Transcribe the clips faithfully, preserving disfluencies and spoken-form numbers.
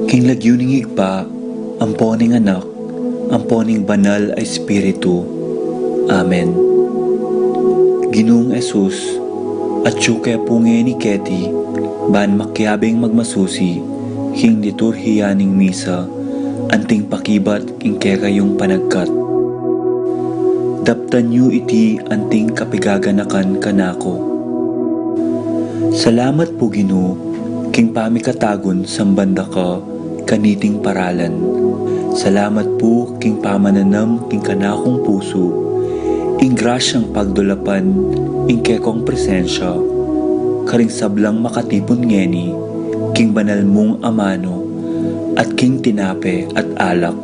King lagyu ning Ibpa, ampo ning Anak, ampo ning Banal a Espiritu. Amen. Ginung Jesus, atyu ke pu ngeni keti, ban makiabing magmasusi king liturhiya ning misa, anting pakibat king kekayung panagkat. Daptan yu iti anting kapigaganakan kanaku. Salamat pu, Ginu, king pamikatagun samban da ka kaniting paralan. Salamat pu king pamananam king kanakung pusu ing grasyang pagdulapan ing kekong presensya karing sablang makatipun ngeni king banal mung amanu at king tinape at alak.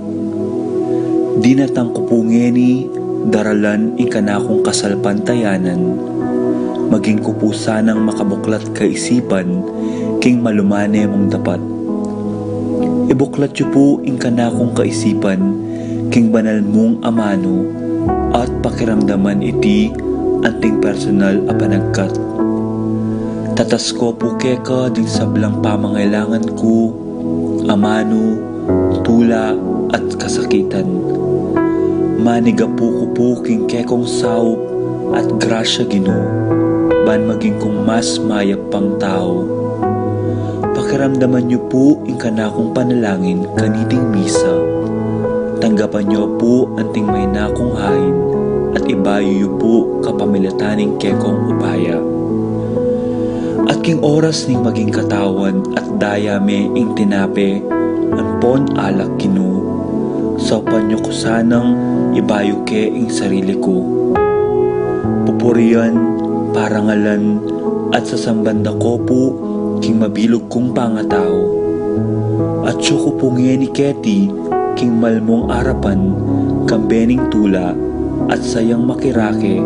Dinatang ku pu ngeni daralan ing kanakung kasalpantayanan, maging ku pu sanang makabuklat kaisipan king malumane mung dapat. Ibuklat yu pu ing kanakung kaisipan king banal mung amanu at pakiramdaman iti anting personal a panagkat. Tatas ku pu keka ding sablang pamangailangan ku, amanu, tula, at kasakitan. Manigapu ku pu king kekong saup at grasya, Ginu, ban maging kung mas mayap pang tau. Pakiramdaman yu pu ing kanakung panalangin kaniting misa. Tanggapan yu pu anting maina kung hain at ibayu yu pu kapamilatan ning kekong upaya. At king oras ning maging katawan at daya me ing tinape ampon alak, Ginu, saupan yu ku sanang ibayu ke ing sarili ku. Pupurian, parangalan, at sasamban da ku pu king mabilug kung pangatau. Atyu ku pu ngeni keti king malmung arapan, kambe ning tula at sayang makirake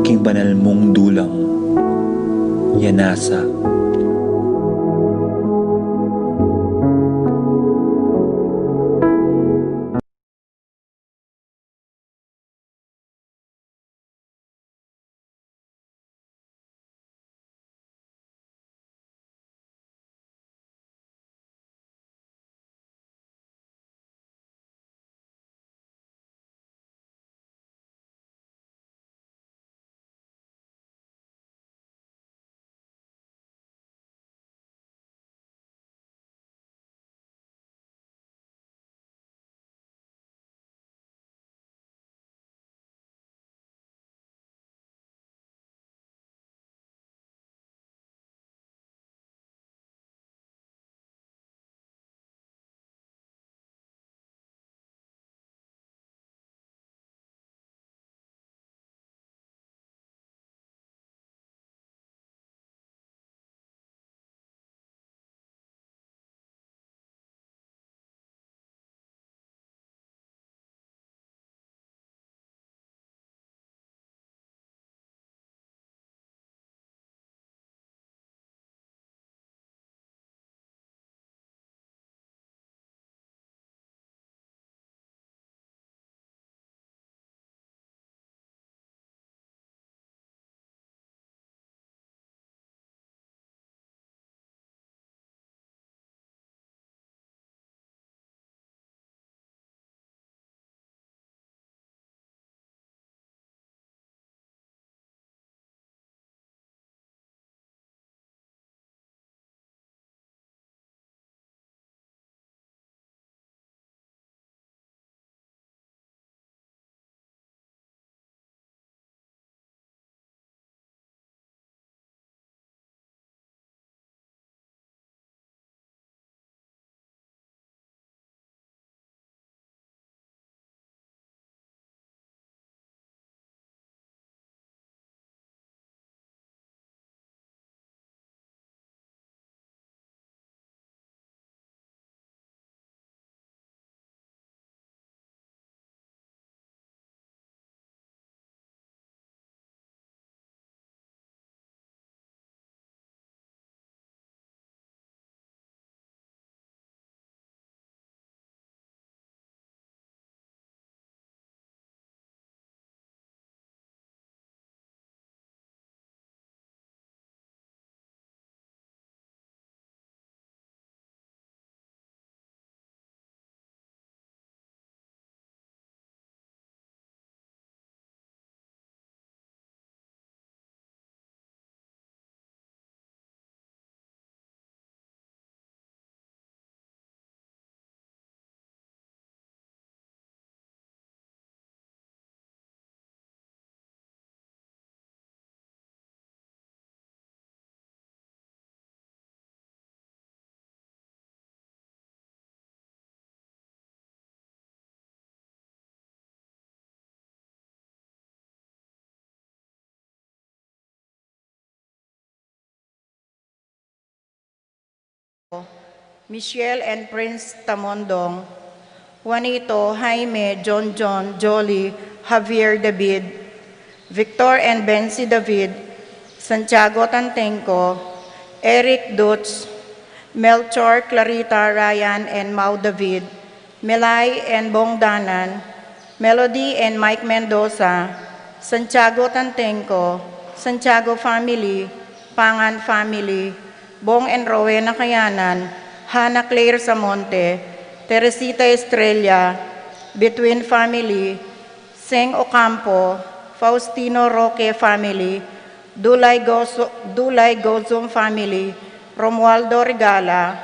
king banal mung dulang. Yanasa. Michelle and Prince Tamondong, Juanito, Jaime, John John, Jolly, Javier David, Victor and Bensi David, Santiago Tantengco, Eric Dutz, Melchor, Clarita, Ryan and Mau David, Melay and Bong Danan, Melody and Mike Mendoza, Santiago Tantengco, Santiago family, Pangan family, Bong and Rowena Kayanan, Hannah Claire Samonte, Teresita Estrella, Between family, Seng Ocampo, Faustino Roque family, Dulay Gozo-, Dulay Gozum family, Romualdo Regala,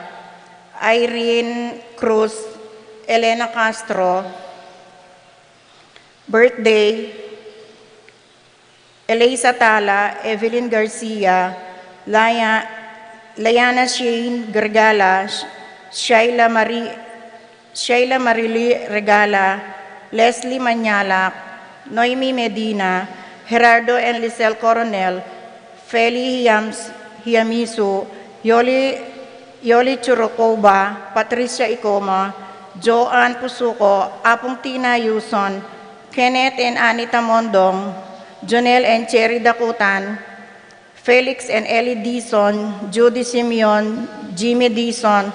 Irene Cruz, Elena Castro, birthday, Elisa Tala, Evelyn Garcia, Laya-, Layana Shane Gargala, Sh-, Shaila Marie, Sheila Marily Regala, Leslie Mañalac, Noemi Medina, Gerardo and Lisel Coronel, Feli Hiams-, Hiamisu, Yoli, Yoli Churucoba, Patricia Icoma, Joanne Pusuco, Apung Tina Yuson, Kenneth and Anita Mondong, Jonel and Cherry Dacutan, Felix and Ellie Dizon, Judy Simeon, Jimmy Dizon,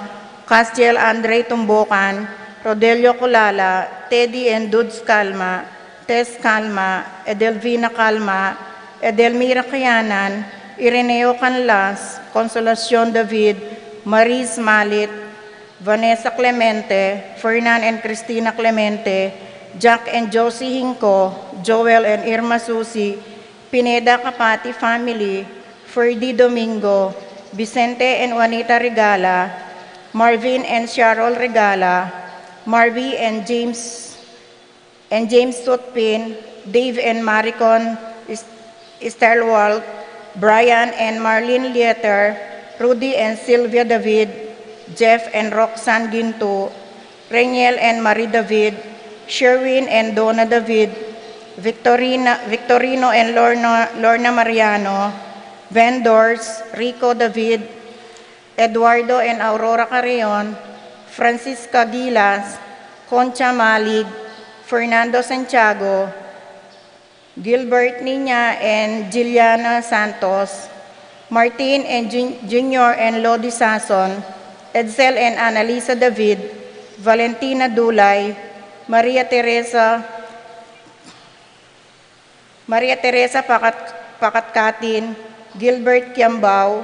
Castiel Andre Tumbocan, Rodelio Culala, Teddy and Dudes Calma, Tess Calma, Edelvina Calma, Edelmira Kayanan, Ireneo Canlas, Consolacion David, Maris Malit, Vanessa Clemente, Fernan and Christina Clemente, Jack and Josie Hinco, Joel and Irma Susi, Pineda Capati family, Ferdy Domingo, Vicente and Juanita Regala, Marvin and Cheryl Regala, Marvy and James, and James Sutpin, Dave and Maricon Is-, Stelwalt, Brian and Marlene Lieter, Rudy and Sylvia David, Jeff and Roxanne Ginto, Reniel and Marie David, Sherwin and Donna David, Victorina, Victorino and Lorna, Lorna Mariano, Vendors, Rico David, Eduardo and Aurora Carreon, Francisca Gilas, Concha Malig, Fernando Santiago, Gilbert Niña and Giliana Santos, Martin and Jun-, Junior and Lodi Sason, Edsel and Annalisa David, Valentina Dulay, Maria Teresa, Maria Teresa Pakat-, Pakatkatin, Gilbert Kiambao,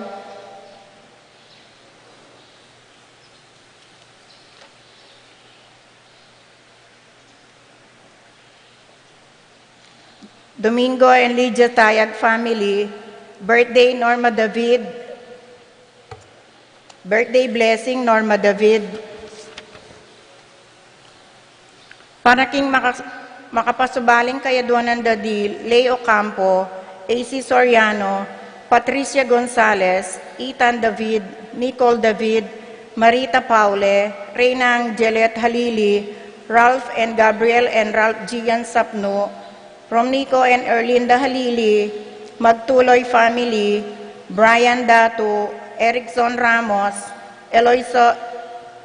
Domingo and Lydia Tayag family, birthday Norma David, birthday blessing Norma David. Para king makas-, makapasubaling kayadwanan da di Leo Campo, A C Soriano, Patricia Gonzalez, Ethan David, Nicole David, Marita Paule, Reyna Angelet Halili, Ralph and Gabriel and Ralph Gian Sapnu, Romnico and Erlinda Halili, Magtuloy family, Brian Datu, Erickson Ramos, Eloisa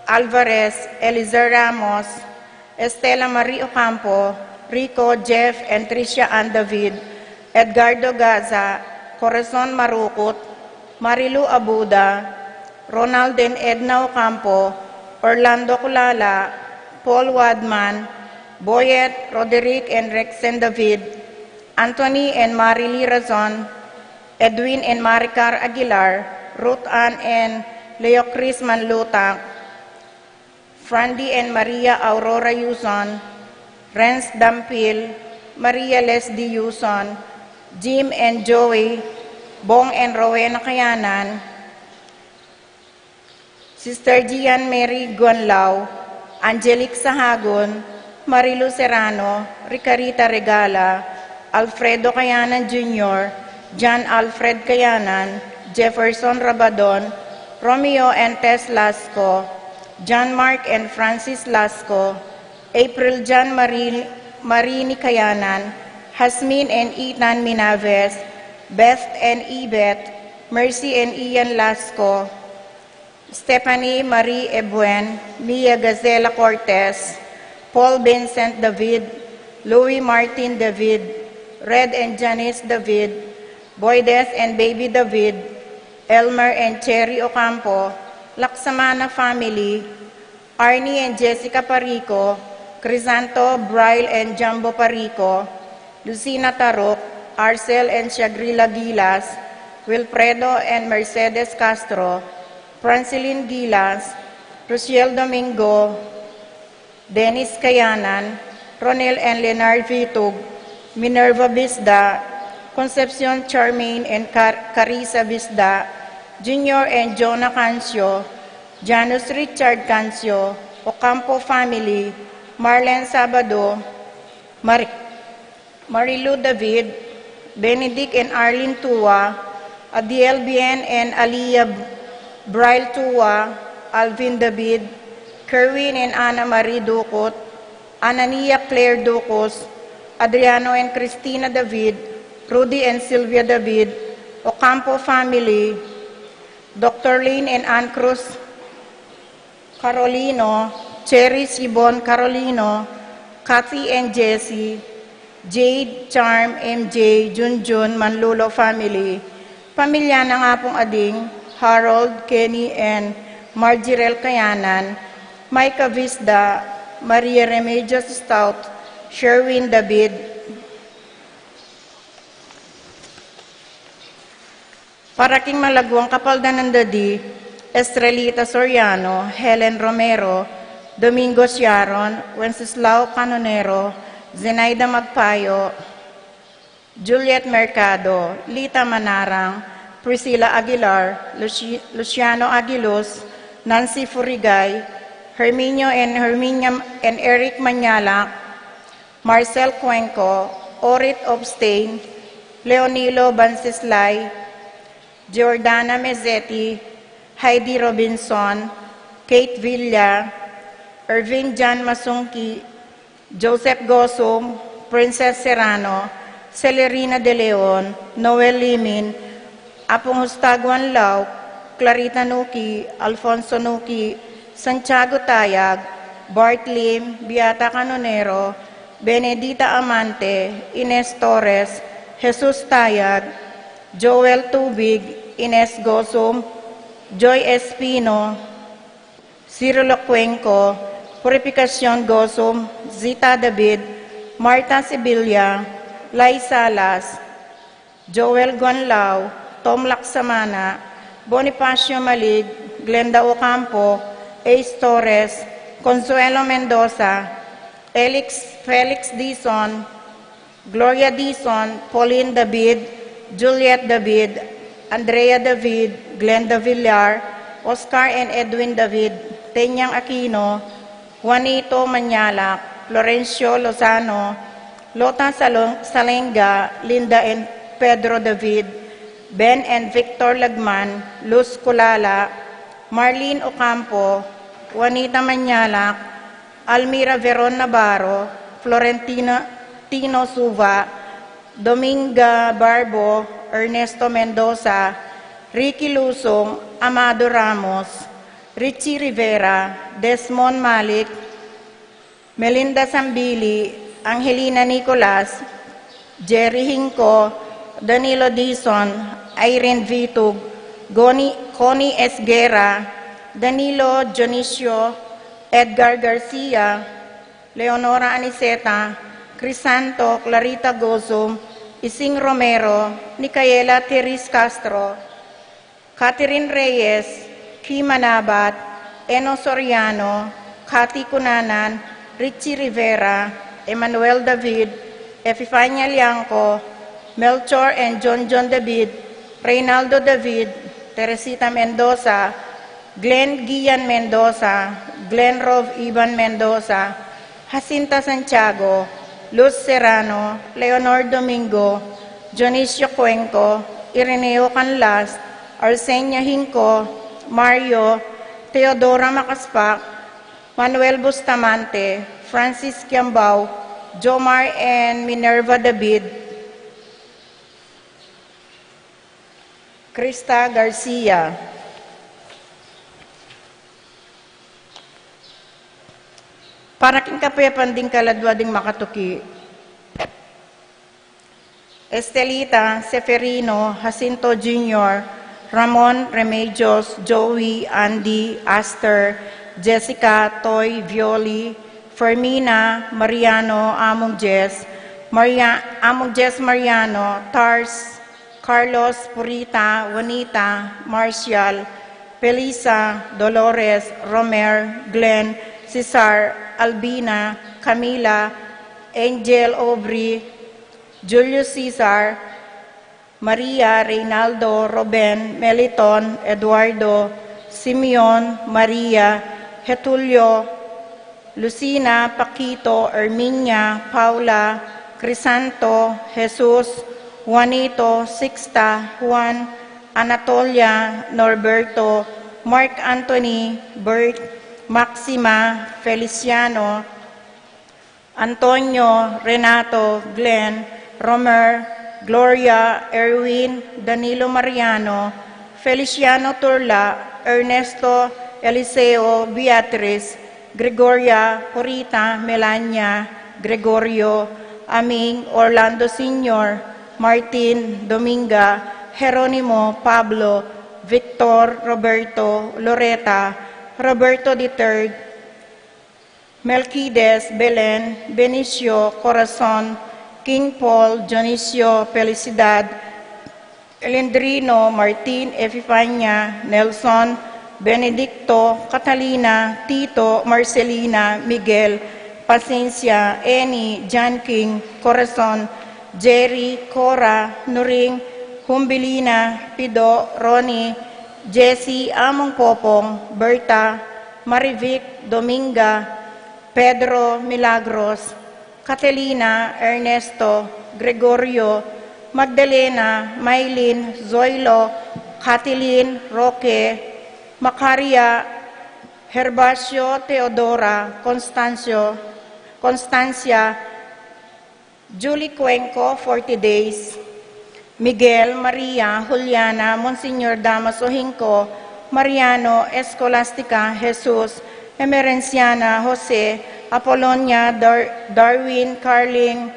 Alvarez, Elizer Ramos, Estela Marie Ocampo, Rico, Jeff, and Tricia Ann David, Edgardo Gaza, Corazon Marukut, Marilu Abuda, Ronald and Edna Ocampo, Orlando Culala, Paul Wadman, Boyet, Roderick and Rexen David, Anthony and Marily Razon, Edwin and Maricar Aguilar, Ruth Ann and Leo Chris Manlutac, Frandy and Maria Aurora Yuson, Renz Dampil, Maria Lesdi Yuson, Jim and Joey, Bong and Rowena Kayanan, Sister Gian Mary Guanlao, Angelic Sahagun, Marilu Serrano, Ricarita Regala, Alfredo Kayanan Junior, John Alfred Kayanan, Jefferson Rabadon, Romeo and Tess Lasco, John Mark and Francis Lasco, April John Marie, Marini Kayanan, Hasmin and Ethan Minaves, Beth and Ibet, Mercy and Ian Lasco, Stephanie Marie Ebuen, Mia Gazela Cortez, Paul Vincent David, Louis Martin David, Red and Janice David, Boydes and Baby David, Elmer and Cherry Ocampo, Laksamana family, Arnie and Jessica Parico, Crisanto, Brian and Jumbo Parico, Lucina Taruk, Arcel and Shagrila Gilas, Wilfredo and Mercedes Castro, Francilin Gilas, Rosiel Domingo, Dennis Kayanan, Ronel and Leonard Vitug, Minerva Bisda, Concepcion Charmaine and Car- Carissa Bisda, Junior and Jonah Cancio, Janus Richard Cancio, Ocampo family, Marlen Sabado, Mar- Marilu David, Benedict and Arlene Tua, Adiel Bien and Alia Braille Tua, Alvin David, Kerwin and Ana Marie Ducot, Anania Claire Ducos, Adriano and Cristina David, Rudy and Sylvia David, Ocampo family, Doctor Lin and Ann Cruz Carolino, Cherry Sibon Carolino, Kathy and Jesse, Jade, Charm, M J, Junjun, Manlulo family, pamilya nang Apung Ading, Harold, Kenny, and Marjirel Kayanan, Micah Visda, Maria Remedios Stout, Sherwin David, Para king malagwang kapaldanan da di, Estrelita Soriano, Helen Romero, Domingo Siaron, Wenceslao Canonero, Zenaida Magpayo, Juliet Mercado, Lita Manarang, Priscilla Aguilar, Luci- Luciano Aguilos, Nancy Furigay, Herminio and Herminia and Eric Manyalak, Marcel Cuenco, Orit Obstain, Leonilo Bansislay, Giordana Mezzetti, Heidi Robinson, Kate Villa, Ervin John Masungki, Joseph Gosum, Princess Serrano, Celerina De Leon, Noel Limin, Apung Hustaguan Lau, Clarita Nuki, Alfonso Nuki, Santiago Tayag, Bart Lim, Beata Canonero, Benedita Amante, Ines Torres, Jesus Tayag, Joel Tubig, Ines Gosum, Joy Espino, Cirilo Cuenco, Purificacion Gosum, Zita David, Martha Sibilia, Lai Salas, Joel Gonlao, Tom Laksamana, Bonifacio Malig, Glenda Ocampo, Ace Torres, Consuelo Mendoza, Elix Felix Dizon, Gloria Dizon, Pauline David, Juliet David, Andrea David, Glenda Villar, Oscar and Edwin David, Tenyang Aquino, Juanito Manyalak, Florencio Lozano, Lota Salong- Salenga, Linda and Pedro David, Ben and Victor Lagman, Luz Culala, Marlene Ocampo, Juanita Manyalak, Almira Veron Navarro, Florentina Tino Suva, Dominga Barbo, Ernesto Mendoza, Ricky Lusong, Amado Ramos, Richie Rivera, Desmond Malik, Melinda Sambili, Angelina Nicolas, Jerry Hinco, Danilo Dizon, Irene Vitug, Goni- Connie Esguerra, Danilo Dionisio, Edgar Garcia, Leonora Aniceta, Crisanto, Clarita Gozum, Ising Romero, Nicaela Teres Castro, Catherine Reyes, Kim Manabat, Eno Soriano, Cathy Cunanan, Richie Rivera, Emmanuel David, Epifania Liangco, Melchor and John John David, Reynaldo David, Teresita Mendoza, Glenn Gian Mendoza, Glenn Rov Ivan Mendoza, Jacinta Santiago, Luz Serrano, Leonor Domingo, Dionisio Cuenco, Ireneo Canlas, Arsenia Hinco, Mario, Teodora Macaspac, Manuel Bustamante, Francis Kiambao, Jomar and Minerva David, Krista Garcia. Para king kapepan ding kaladwa ding makatuki. Estelita, Seferino, Jacinto Junior, Ramon, Remedios, Joey, Andy, Aster, Jessica, Toy, Violi, Fermina, Mariano, Among Jess, Maria-, Among Jess Mariano, Tars, Carlos, Purita, Juanita, Marcial, Felisa, Dolores, Romer, Glenn, Cesar, Albina, Camila, Angel, Aubrey, Julius Cesar, Maria, Reynaldo, Ruben, Meliton, Eduardo, Simeon, Maria, Getulio, Lucina, Paquito, Erminia, Paula, Crisanto, Jesus, Juanito, Sixta, Juan, Anatolia, Norberto, Mark Anthony, Bert, Maxima, Feliciano, Antonio, Renato, Glenn, Romer, Gloria, Erwin, Danilo Mariano, Feliciano Turla, Ernesto, Eliseo, Beatriz, Gregoria, Purita, Melania, Gregorio, Aming, Orlando Senior, Martin, Dominga, Jeronimo, Pablo, Victor, Roberto, Loreta, Roberto the third, Melquides, Belen, Benicio, Corazon, King Paul, Dionisio, Felicidad, Elendrino, Martin, Epifania, Nelson, Benedicto, Catalina, Tito, Marcelina, Miguel, Paciencia, Eni, John King, Corazon, Jerry, Cora, Nuring, Humbilina, Pido, Ronnie, Jesse, Among Popong, Berta, Marivic, Dominga, Pedro, Milagros, Catalina, Ernesto, Gregorio, Magdalena, Maylin, Zoilo, Kathleen, Roque, Macaria, Herbacio, Teodora, Constancio, Constancia, Julie Cuenco, forty days, Miguel, Maria, Juliana, Monsignor Damaso Hinco, Mariano, Escolastica, Jesus, Emerenciana, Jose, Apolonia, Dar-, Darwin, Carling,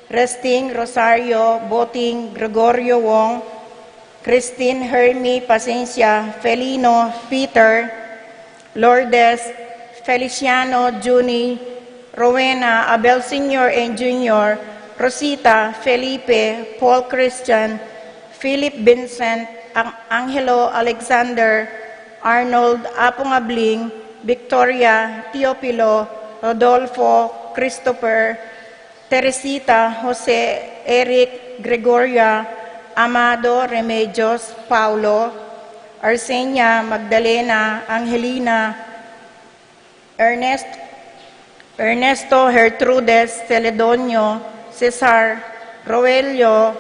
Resting, Rosario, Boting, Gregorio Wong, Christine, Hermie, Paciencia, Felino, Peter, Lourdes, Feliciano, Junie, Rowena, Abel Senior and Junior, Rosita, Felipe, Paul Christian, Philip Vincent, Ang-, Angelo, Alexander, Arnold, Apong Abling, Victoria, Teofilo, Rodolfo, Christopher, Teresita, Jose, Eric, Gregoria, Amado, Remedios, Paulo, Arsenia, Magdalena, Angelina, Ernest, Ernesto, Gertrudes, Celedonio, Cesar, Roelio,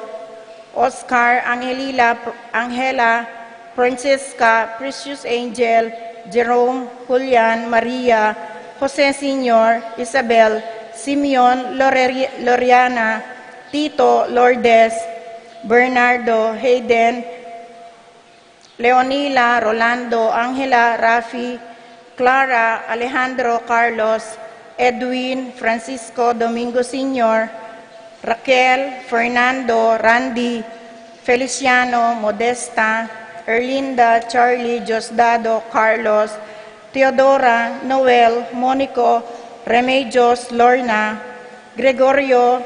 Oscar, Angelila, Angela, Francisca, Precious Angel, Jerome, Julian, Maria, Jose Senior, Isabel, Simeon, Lore-, Loriana, Tito, Lourdes, Bernardo, Hayden, Leonila, Rolando, Angela, Rafi, Clara, Alejandro, Carlos, Edwin, Francisco, Domingo Senior, Raquel, Fernando, Randy, Feliciano, Modesta, Erlinda, Charlie, Diosdado, Carlos, Teodora, Noel, Monico, Remedios, Lorna, Gregorio,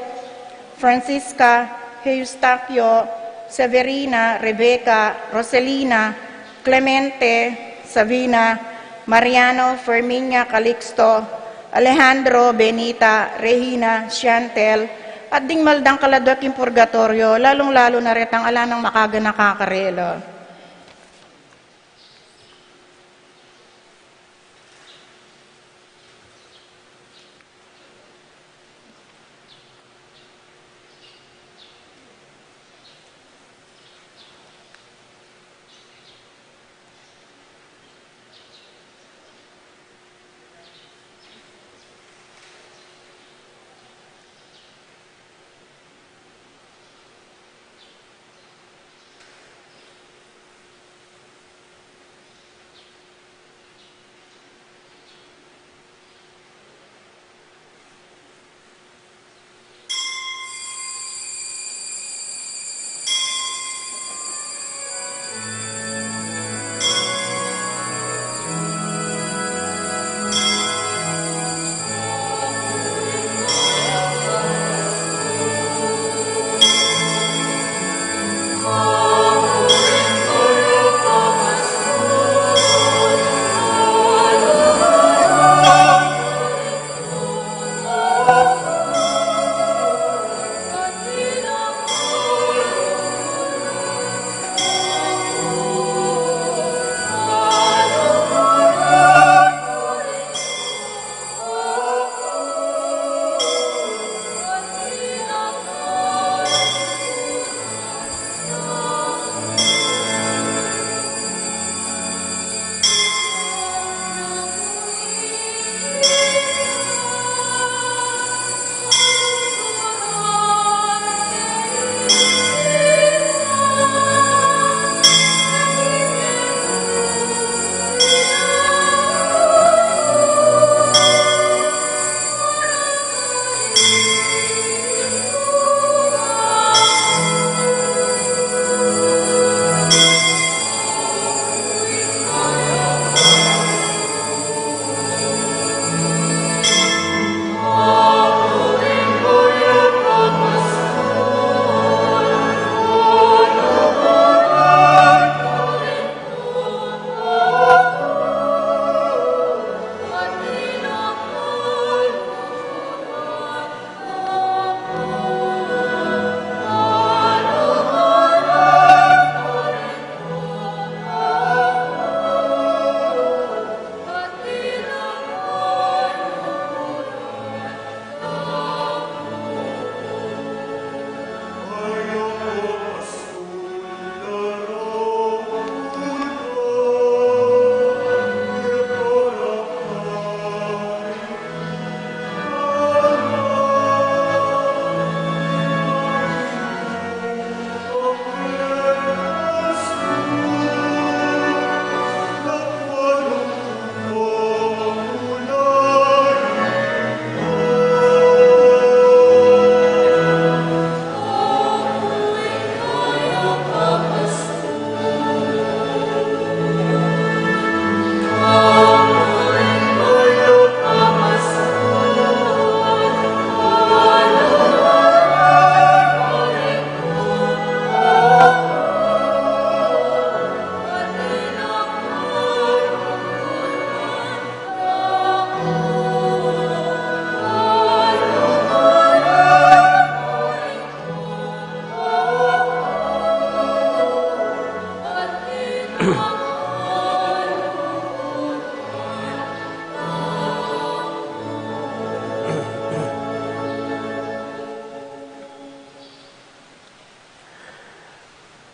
Francisca, Eustaquio, Severina, Rebecca, Roselina, Clemente, Sabina, Mariano, Ferminia, Calixto, Alejandro, Benita, Regina, Chantel, at ding maldang kaladwa king purgatoryo, lalung-lalu na retang ala nang makaganaka karela.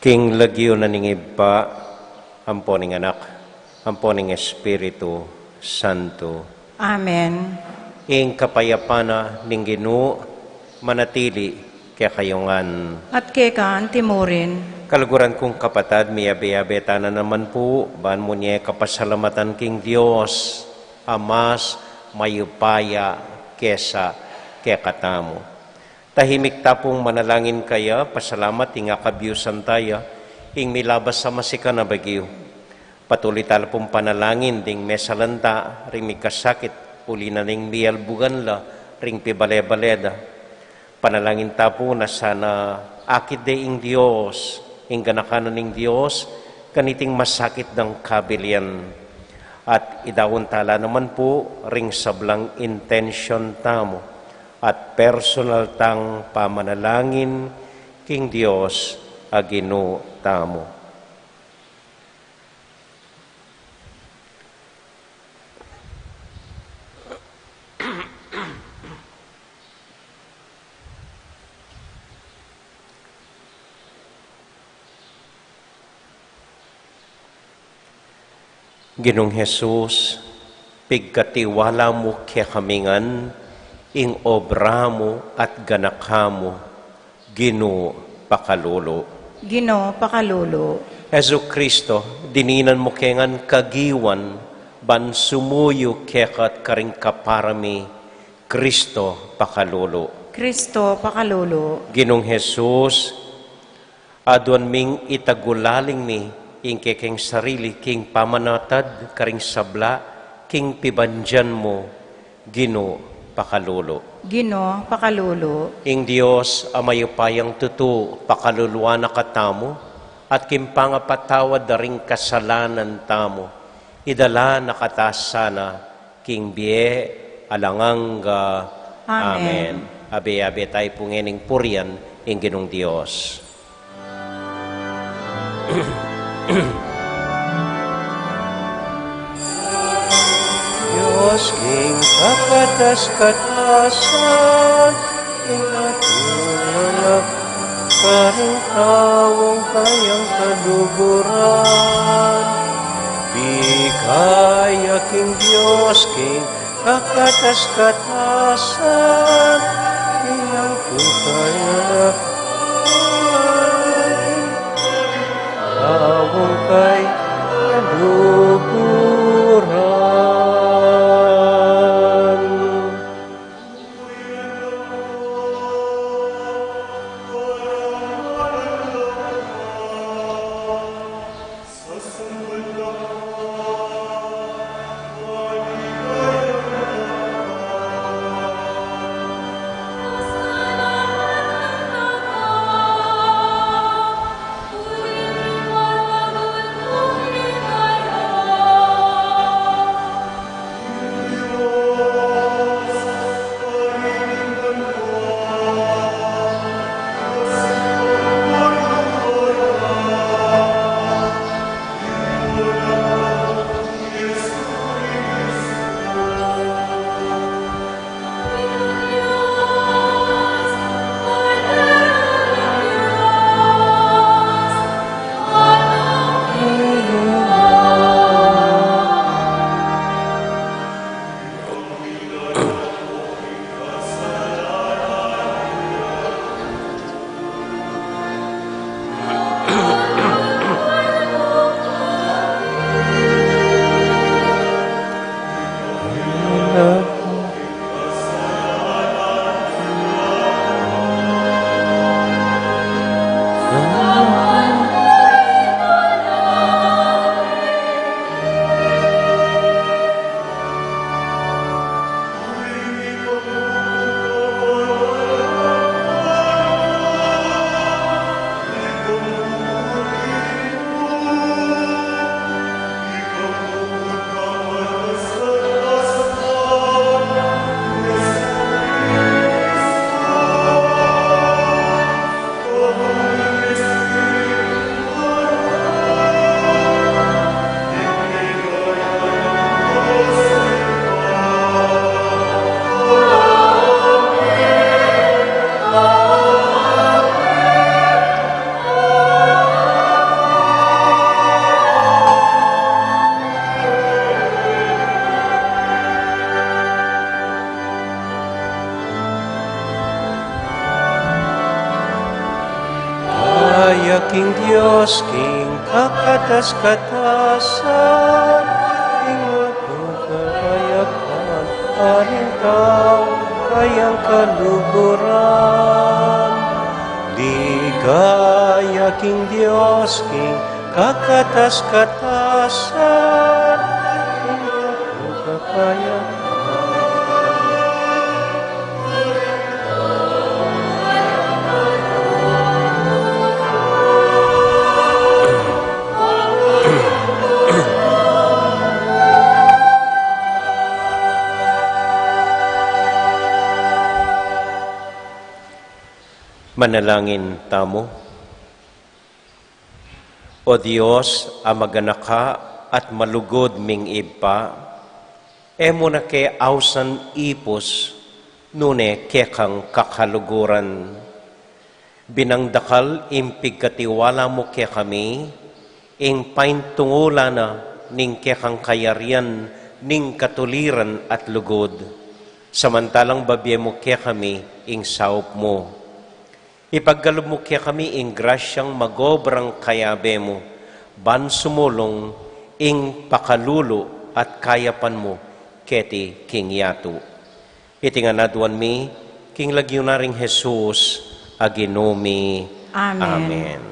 King lagyu na ning Ibpa, ampo ning Anak, ampo ning Espiritu Santo. Amen. Ing kapayapan na ning Ginu manatili kekayu ngan. At keka antimurin. Kaluguran kung kapatad, miyabe-yabe tana naman pu, ban mu ne kapasalamatan king Dios a mas mayupaya kesa kekatamu. Tahimik ta pung manalangin kaya, pasalamat ing akabiusan taya ing milabas a masikan a bagyu. Patuli tala pung panalangin ding mesalanta ring mikasakit, uli na ning miyalbugan la ring pibale-bale da. Panalangin ta pu na sana akit de ing Dios, ing ganaka na ning Dios, kaniting masakit dang kabilian. At idaun tala naman pu ring sablang intensyon tamu at personal tang pamanalangin king Dios a Ginu tamu. Ginung Jesus, pigkatiwala mu kekami ngan ing obra mu at ganaka mu, Ginu, pakalulu. Ginu, pakalulu. Jesucristo, dininan mu ke ngan kagiwan ban sumuyu keka at karing kapara mi, Cristo, pakalulu. Cristo, pakalulu. Ginung Jesus, aduan ming itagulaling mi ing kekeng sarili king pamanatad karing sabla king pibandian mu, Ginu, pakalulu. Ginu, pakalulu. Ing Dios a mayupayang tutu, pakaluluan na katamu, at king pangapatawad da ring kasalanan tamu, idala na kata sana king bie alang angga. Amen. Amen. Abe-abe tayu pu ngening purian ing Ginung Dios. Dios king kakatas-katasan, ing aduan na karing taung kayang kaluguran. Bigay ya king Dios king kakatas-katasan, ing aduan na karing taung kayang kaluguran. King Dios, king kakatas-katasan, king kapayapaan, aring tau kayang kaluguran. Ligaya king Dios, king kakatas-katasan, king kapayapaan. Manalangin tamu. O Dios, a maganaka at malugud ming Ibpa, e mu na ke ausan ipus, nune kekang kakaluguran. Binang dakal ing pigkatiwala mu kekami, ing paintungulan na ning kekang kayarian ning katuliran at lugud. Samantalang babie mu kekami ing saup mu. Ipagkalub mu kekami ing grasyang magobrang kayabe mu, ban sumulung ing pakalulu at kayapan mu keti king yatu. Iti ngan aduan mi king lagyu na ring Jesus a Ginu mi. Amen. Amen.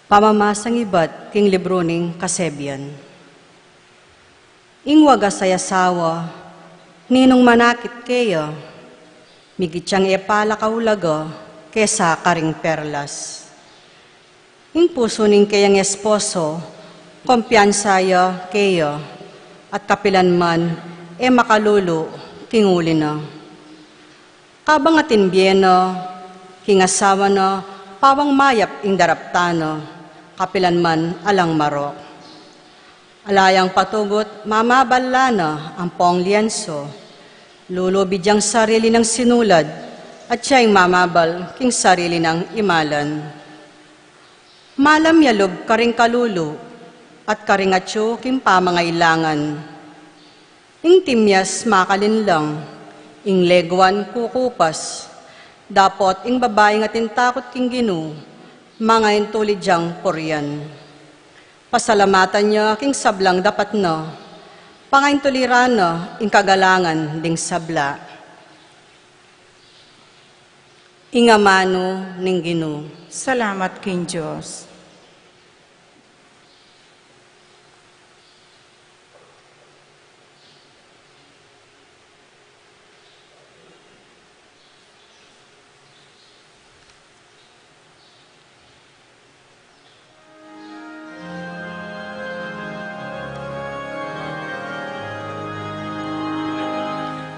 Pamamasang ibat king libru ning Kasebian. Ing wagas a asawa, ninung manakit keya, migit yang e pala kaulaga kesa karing perlas. Ing pusu ning keyang esposo, kumpiyansa ya keya, at kapilan man e makalulu king uli na. Kabang atin bie na, king asawa na, pawang mayap ing daraptan na, kapilan man alang marok. Ala yang patugut mamabal la na ampong lienso. Lulubid yang sarili nang sinulad, at ya ing mamabal king sarili nang imalan. Malam ya lub karing kalulu, at karing atyu king pamangailangan. Ing timyas makalinlang, ing leguan kukupas. Dapot ing babaing atin takut king Ginu, mangaintulid yang purian. Pasalamatan ya king sablang dapat na, pangaintuliran na ing kagalangan ding sabla. Ing amanu ning Ginu. Salamat king Dios.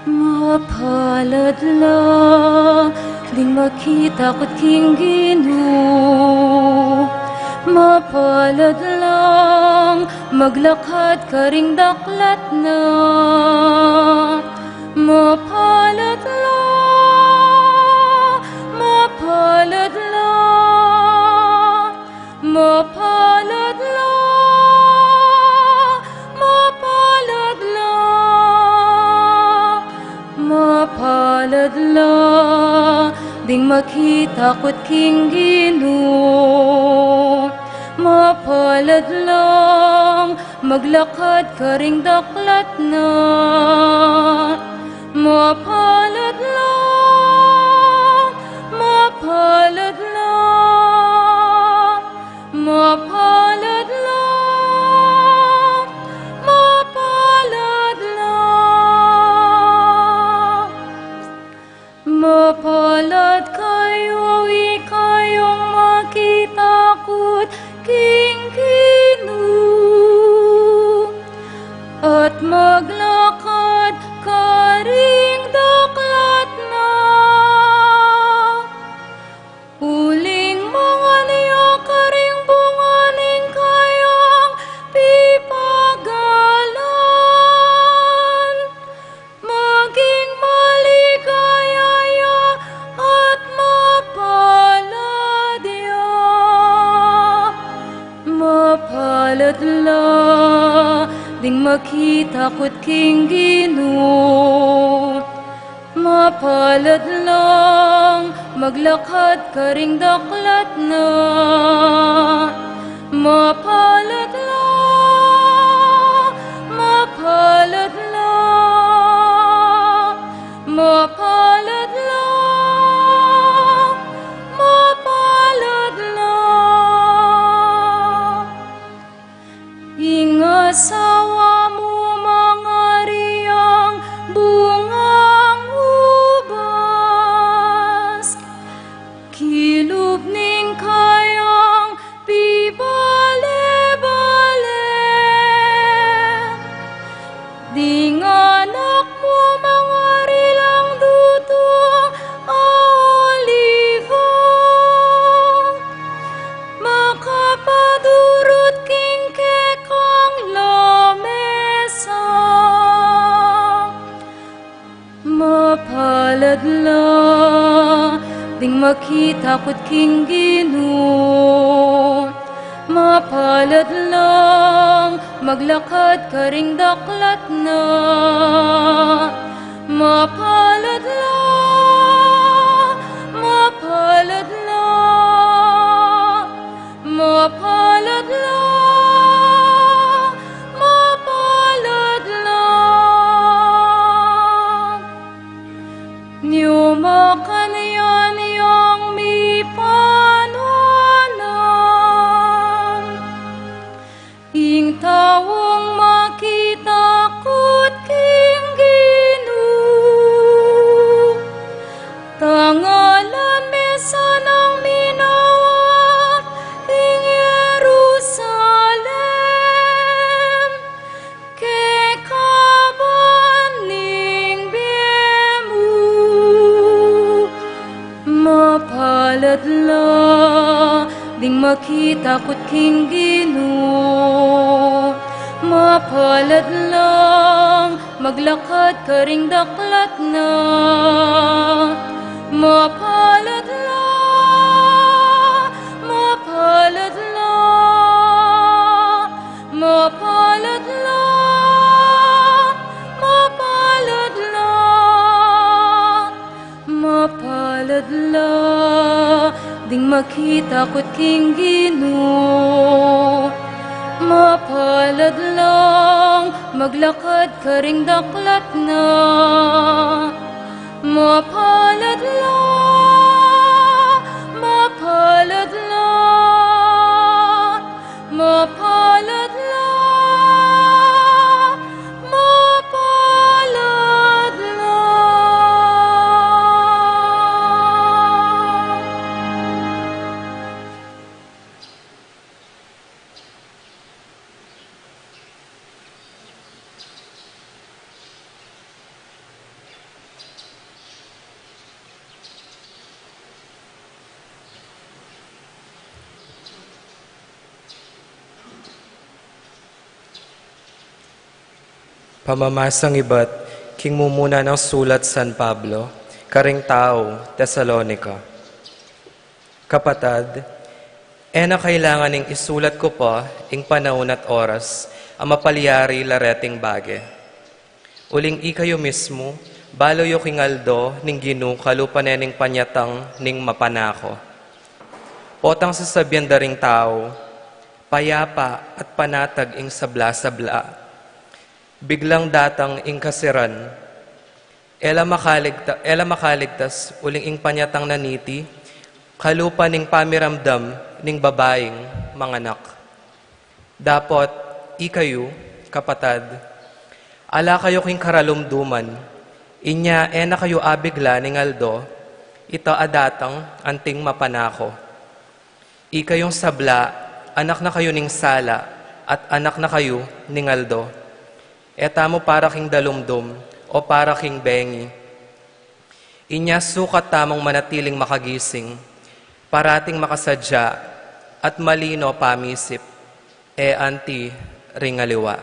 Mapalad la ding makitakut king Ginu. Mapalad lang maglakad karing daklat na. Mapalad la, mapalad la, mapalad la, mapalad la, mapalad la ding makitakut king Ginu. Mapalad lang maglakad karing daklat na. Mapalad la, mapalad la, mapalad la, mapalad la. Mapalad kayu, ikayung makitakut king Ginu, at maglakad karing daklat na. Uling mangan ya karing bunga ning kayang pipagalang. Mapalad la ding makitakut king Ginu. Mapalad lang maglakad karing daklat na. Mapalad la, mapalad la, mapalad la, mapalad la. Ing asawa mu mangariang bungang ubas, kilub ning kayang pibale-bale. Ding anak mu mangarilang dutung a oliva, makapadurut king kekang lamesa. Mapalad la ding makitakut king Ginu. Mapalad lang maglakad karing daklat na. Mapalad la, mapalad la, mapalad la, mapalad la. Nyo makanyan yang mipanuanan. Ing taung makitakut king Ginu, tangala mesa nang minawa ing Jerusalem, kekaban ning bie mu. Mapalad la ding makitakut king Ginu. Mapalad lang maglakad karing daklat na. Mapalad la, mapalad la, mapalad la, mapalad la. Mapalad la ding makitakut king Ginu. Mapalad lang maglakad karing daklat na. Mapalad la, mapalad la, mapalad la, mapalad la. Pamamasang ibat king mumuna nang sulat San Pablo karing tau Tesalonica. Kapatad, e na kailangan ing isulat ku pa ing panaun at oras a mapalyari la reting bage. Uling ikayu mismu, balu yu king aldo ning Ginu kalupa ne ning panyatang ning mapanako. Potang sasabian da ring tau, payapa at panatag ing sabla-sabla. Biglang datang ing kasiran. E la makaligta-, e la makaligtas uling ing panyatang na niti, kalupa ning pamiramdam ning babaing manganak. Dapot, ikayu, kapatad, ala kayu king karalumduman, inya e na kayu abigla ning aldo, ita a datang anting mapanako. Ikayung sabla, anak na kayu ning sala, at anak na kayu ning aldo. E tamu para king dalumdum, o para king bengi. Inya sukat tamung manatiling makagising, parating makasadya, at malino pamisip, e anti ring aliwa.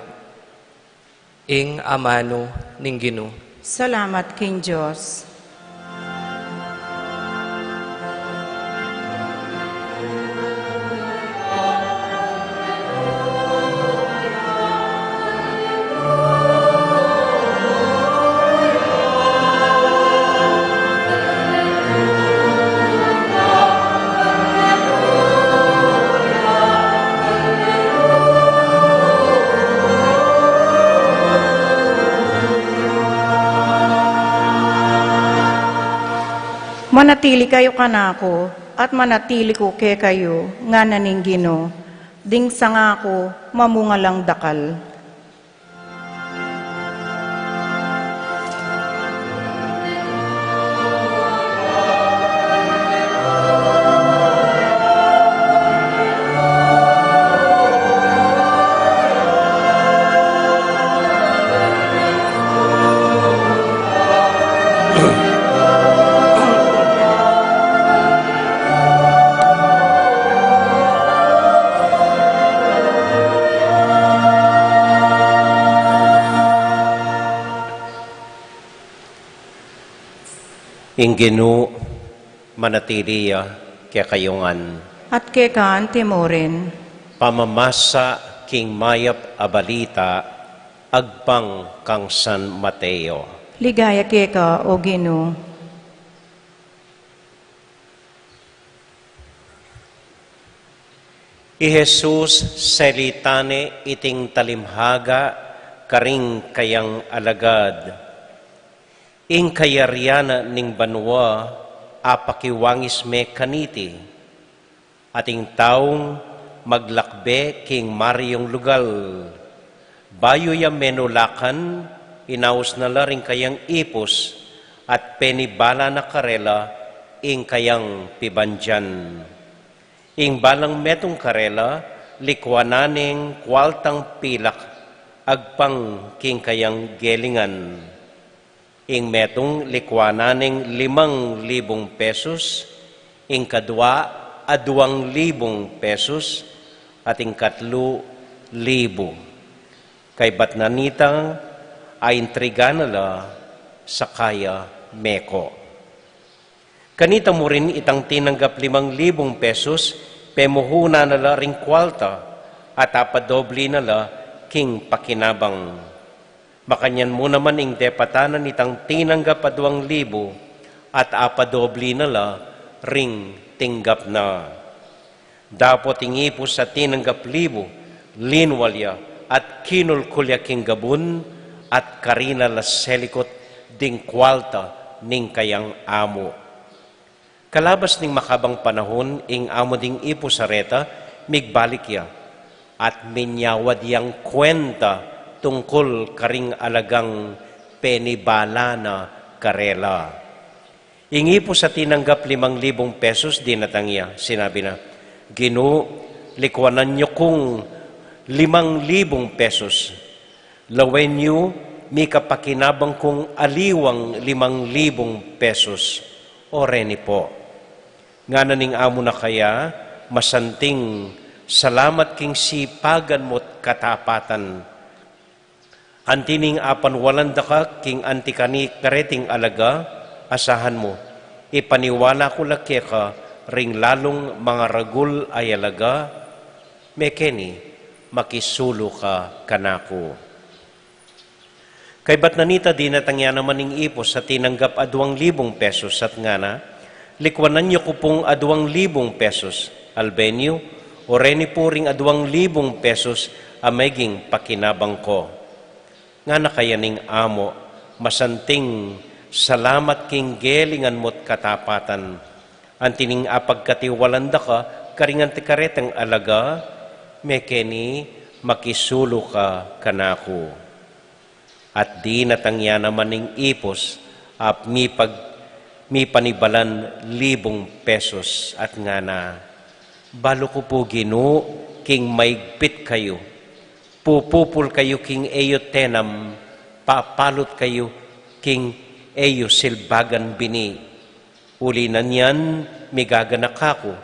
Ing amanu ning Ginu. Salamat king Dios. Manatili kayu kanaku, at manatili ku kekayu, ngana ning Ginu, ding sanga ku mamunga lang dakal. Ing Ginu manatili ya kekayu ngan. At keka anti mu rin. Pamamasa king mayap a balita agpang kang San Mateo. Ligaya keka, O Ginu. I Jesus selita ne iting talimhaga karing kayang alagad. Ing kayarian na ning banua apakiwangis me kaniti, ating taung maglakbe king mariung lugal. Bayu ya menulakan, inaus na la ring kayang ipus, at penibala na karela ing kayang pibandian. Ing balang metung karela, likuanan neng kualtang pilak agpang king kayang gelingan. Ing metung likuanan neng limang libung pesos, ing kadua aduang libung pesos, at ing katlu libu. Kaybat na nita, aintriga na la sa kaya meko. Kanita mu rin itang tinanggap limang libung pesos, pemuhunan na la ring kualta, at apadobli na la king pakinabang. Makanyan mu naman ing depatan nitang tinanggap aduang libu, at apadobli na la ring tinggap na. Dapot ing ipus a tinanggap libu, linwal ya, at kinulkul ya king gabun, at karina la selikut ding kualta ning kayang amu. Kalabas ning makabang panahun, ing amu ding ipus a reta, migbalik ya, at minyawad yang kuenta tungkul karing alagang penibala na karela. Ing ipus a tinanggap limang libung pesos, dinatang ya, sinabi na, "Ginu, likuanan yu kung limang libung pesos. Lawen yu, mikapakinabang kung aliwang limang libung pesos." "O reni pu," ngana ning amu na kaya, "masanting salamat king sipagan mu't katapatan. Anti ning apanwalan da ka king anti kani kareting alaga, asahan mu, ipaniwala ku la keka ring lalung mangaragul a alaga, mekeni makisulu ka kanaku." Kaybat na nita, dinatang ya naman ing ipus a tinanggap aduang libung pesos at ngana, "Likuanan yu ku pung aduang libung pesos. Alben yu, o reni pu ring aduang libung pesos a meging pakinabang ku." Ngana kaya ning amu, "Masanting salamat king gelingan mu't katapatan. Anti ning apagkatiwalan da ka karing anti karetang alaga, mekeni makisulu ka kanaku." At dinatang ya naman ning ipus a mipag-, mipanibalan libung pesos at ngana, "Balu ku pu, Ginu, king maigpit kayu. Pupupul kayu king e yu tenam, papalut kayu king e yu silbagan bini. Uli na nian, migaganaka ku,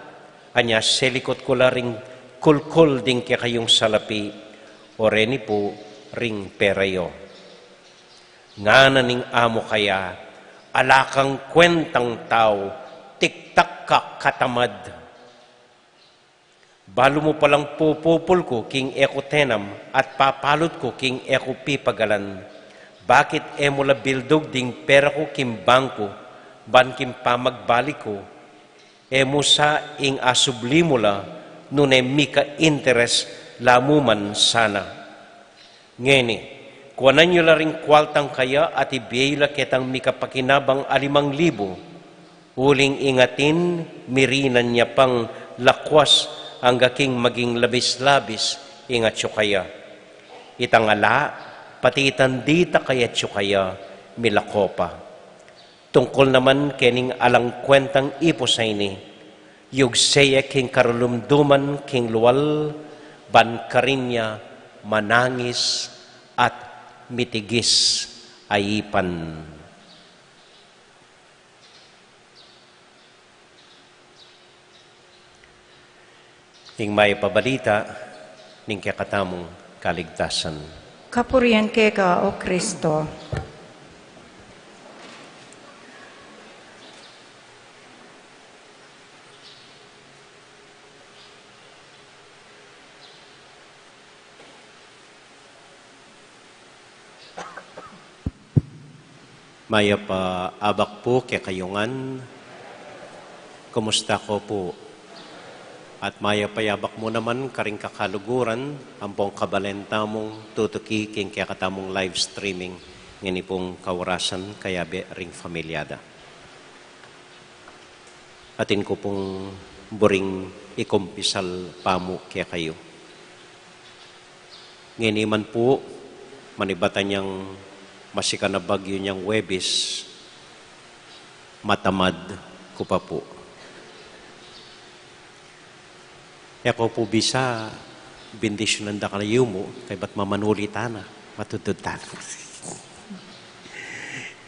anya selikut ku la ring kulkul ding kekayung salapi, o reni pu ring pera yu." Ngana ning amu kaya, "Ala kang kuentang tau, tiktak ka, katamad. Balu mu palang pupupul ku king e ku tenam at papalut ku king e ku pipagalan. Bakit e mu la bildug ding pera ku king bangku, ban king pamagbalik ku, e mu sa ing asubli mu la, nune mika-interes la mu man sana? Ngeni, kuanan yu la ring kualtang kaya at ibie yu la ketang mikapakinabang a limang libu. Uling ing atin, mirinan ya pang lakwas angga king maging labis-labis ing atsu kaya. Itang ala, pati itang dita kaya atsu kaya, milako pa. Tungkul naman kening alang kwentang ipus a ini, yugse ye king karulumduman king lual, ban karin ya manangis at mitigis a ipan. Ing mayap a balita ning kekatamung kaligtasan. Kapurian keka, O Kristo. Mayap a abak pu kekayu ngan. Kumusta ko pu? At mayap a abak mu naman karing kakaluguran ampong kabalen tamung tutuki king kekatamung live streaming ngeni pung kaurasan kayabe ring familia da. Atin ku pung buring ikumpisal pamu kekayu. Ngeni man pu, manibat a nyang masikan a bagyu nyang Webis, matamad ku pa pu. E ku pu bisa bendisyunan da kayu mu, kaybat mamanuli tana, matudtud tana.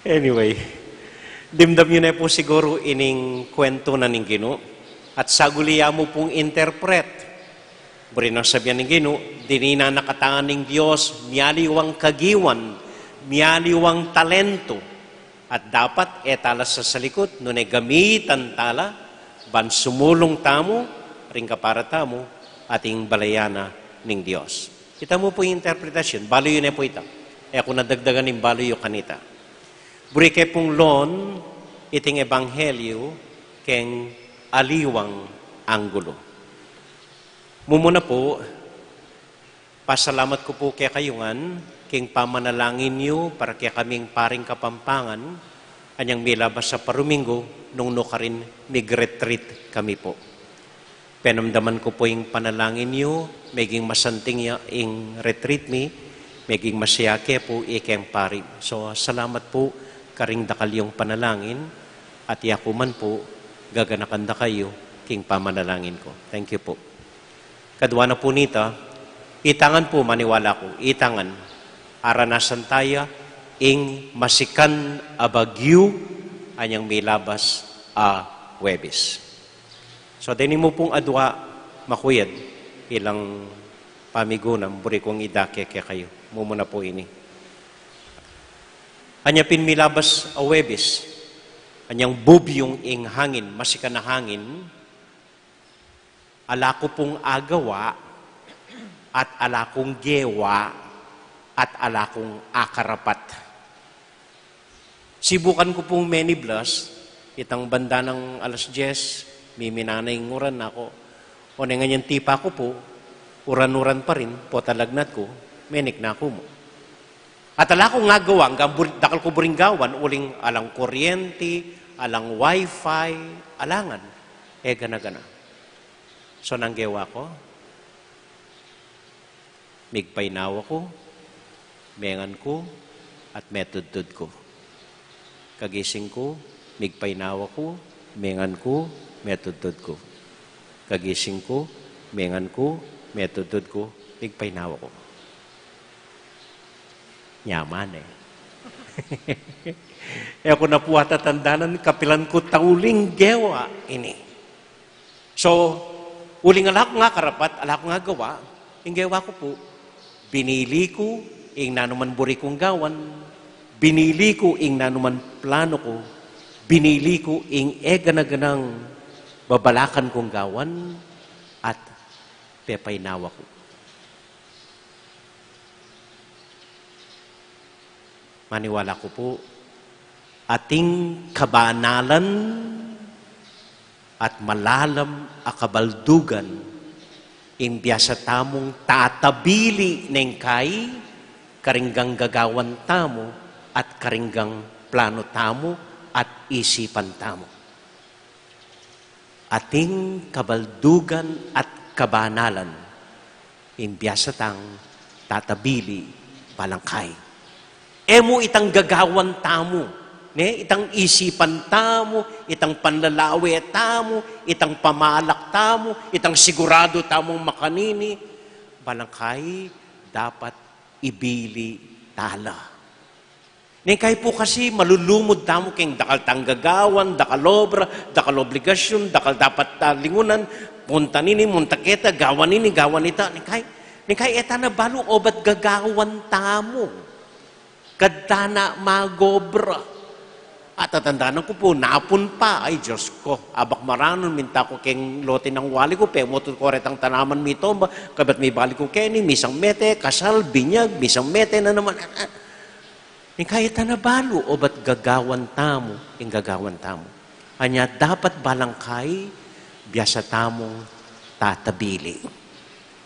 Anyway, dimdam yu ne pu siguru ining kwentu na ning Ginu, at saguli ya mu pung interpret. Buri nang sabian ning Ginu, dinan na katamu ning Dios mialiwang kagiwan, mialiwang talentu, at dapat e tala sasalikut, nune gamitan tala, ban sumulung tamu, ring kapara tamu, at ing balayan na ning Dios. Ita mu pu ing interpretasyun, balu yu ne pu ita. E ku na dagdagan ing balu yu kanita. Buri ke pung lon, iting ebanghelyu, keng aliwang anggulu. Mumuna pu, pasalamat ku pu kekayu ngan, king pamanalangin yu para kekaming paring Kapampangan, anyang milabas a paruminggu, nung nukarin mig-retreat kami pu. Penamdaman ku pu ing panalangin yu, meging masanting ya ing retreat mi, meging masaya ke pu ikeng pari. So, salamat pu karing dakal yung panalangin, at yaku man pu, gaganakan da kayu, king pamanalangin ku. Thank you pu. Kadua na pu nita, itangan pu maniwala ku, itangan, aranasan taya, ing masikan a bagyu, anyang milabas a Webis. So, deni mu pung adua makuyad, ilang pamigunam, buri kung idake kekayu. Mumuna pu ini. Anya pin milabas a Webis, anyang bubyung ing hangin, masikan a hangin, ala ku pung agawa, at ala kung gewa, at ala kung akarapat. Sibukan ku pung meniblas, itang banda nang alas dyes, miminana ing uran, naku. One ngan yang tipa ku pu, uran-uran pa rin, pota lagnat ku, menik na ku mu. At ala kung agawa, anggang bur-, dakal ku buring gawan, uling alang kuryenti, alang wifi, alangan. E gana-gana. So, nanu ing gewa ku? Migpainawa ku, mengan ku, at metudtud ku. Kagising ku, migpainawa ku, mengan ku, metudtud ku. Kagising ku, mengan ku, metudtud ku, migpainawa ku. Nyaman e. E ku na pu atatandanan kapilan ku tauling gewa ini. So, uling ala kung akarapat, ala kung agawa, ing gewa ku pu, binili ku ing nanuman buri kung gawan, binili ku ing nanuman plano ku, binili ku ing e gana-ganang babalakan kung gawan, at pepainawa ku. Maniwala ku pu, ating kabanalan at malalam a kabaldugan ing biasa tamung tatabili neng kai karing gagawan tamu at karing plano tamu at isipan tamu. ating kabaldugan at kabanalan, ing biasa tang tatabili balangkai. E mu itang gagawan tamu, ne? Itang isipan tamu, itang panlalawe tamu, itang pamalak tamu, itang siguradu tamung makanini, balangkai dapat ibili tala. Neng kai pu kasi malulumud tamu keng dakal tang gagawan, dakal obra, dakal obligasyun, dakal dapat, ah, lingunan, munta nini, munta keta, gawan nini, gawan ita. Neng kai, neng kai e ta na balu obat gagawan tamu. Kadta na magobra. At tatandanan ku pu, napun pa, ay Diyos ko, abak maranun, minta ku keng lote nang wali ku, pemutul ku retang tanaman mitomba, kabat mibalik ku keni, misang mete, kasal, binyag, misang mete na naman. Neng kai e ta na balu obat gagawan tamu, ing gagawan tamu. Anya dapat balangkai, biasa tamung tatabili.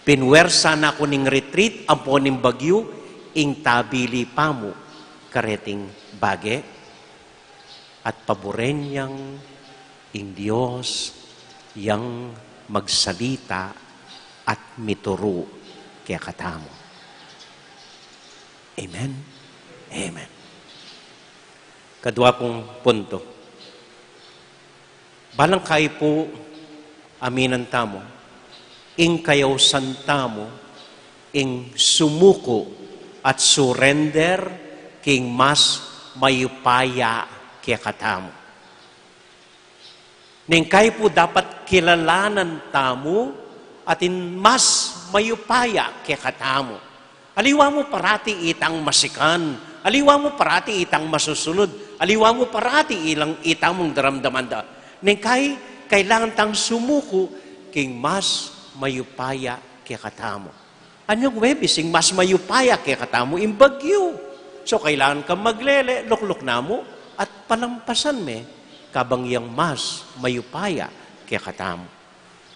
Pinuwersa na ku ning retreat, ampo ning bagyu, ing tabili pamu, kareting bage, at paburen yang ing Dios, yang magsalita at mituru kekatamu. Amen. Amen. Kadua kung punto. Balangkai pu, aminan tamu, ing kayausan tamu, ing sumuku at surrender king mas mayupaya kekatamu. Neng kai pu dapat kilalanan tamu atin mas mayupaya kekatamu. Aliwa mu parati itang masikan, aliwa mu parati itang masusunud, aliwa mu parati ilang itamung daramdaman da. Neng kai, kailangan tang sumuku king mas mayupaya kekatamu. Anyang Huwebes, ing mas mayupaya kekatamu, ing bagyu. So, kailangan kang maglele, lukluk na mu, at palampasan me, kabang yang mas mayupaya kekatamu.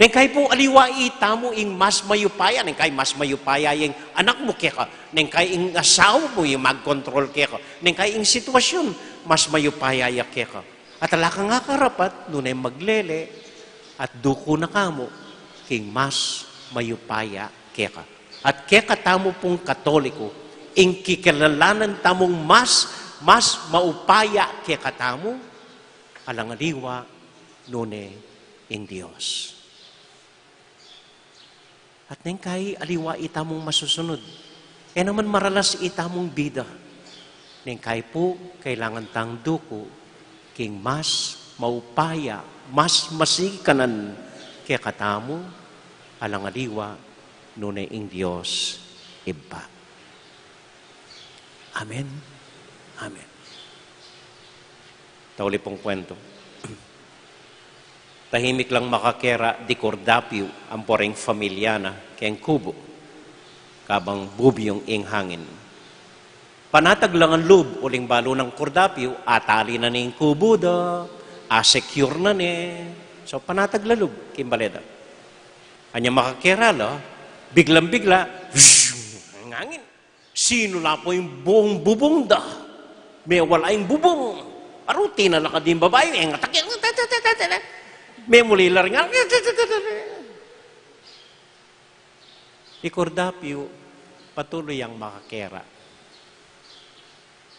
Neng kai pu aliwa itamu ing mas mayupaya, neng kai mas mayupaya yang anak mu keka, neng kai ing asawa mu ing magkontrol keka, neng kai ing sitwasyun mas mayupaya ya keka. At ala kang akarapat, nune maglele, at duku na ka mu, king mas mayupaya keka. At kekatamu pung Katoliko, ing kikilalanan tamung mas, mas maupaya kekatamu, alang aliwa, nune ing Dios. At neng kai aliwa itamung masusunud. E naman maralas itamung bida. Neng kai pu, kailangan tang duku, king mas maupaya, mas masikanan kekatamu, alang aliwa, nune ing Dios, Ibpa. Amen. Amen. Tauli pung kwento. Tahimik lang makakera di Kordapio ampo ring familia na keng kubo, kabang bubiyung ing hangin. Panatag lang ang lub, uling balu nang Kordapio, atali na ne ing kubo da, a-secure na ne. So, panatag la lub, king bale da. Anya makakera la, biglang-bigla, ang hangin. Sinula pu ing buong bubung da. Mewala ing bubung. Aru, tinalakad ing babai, e, ngatak, memuli la ring, i Kordapio, patulu yang makakera.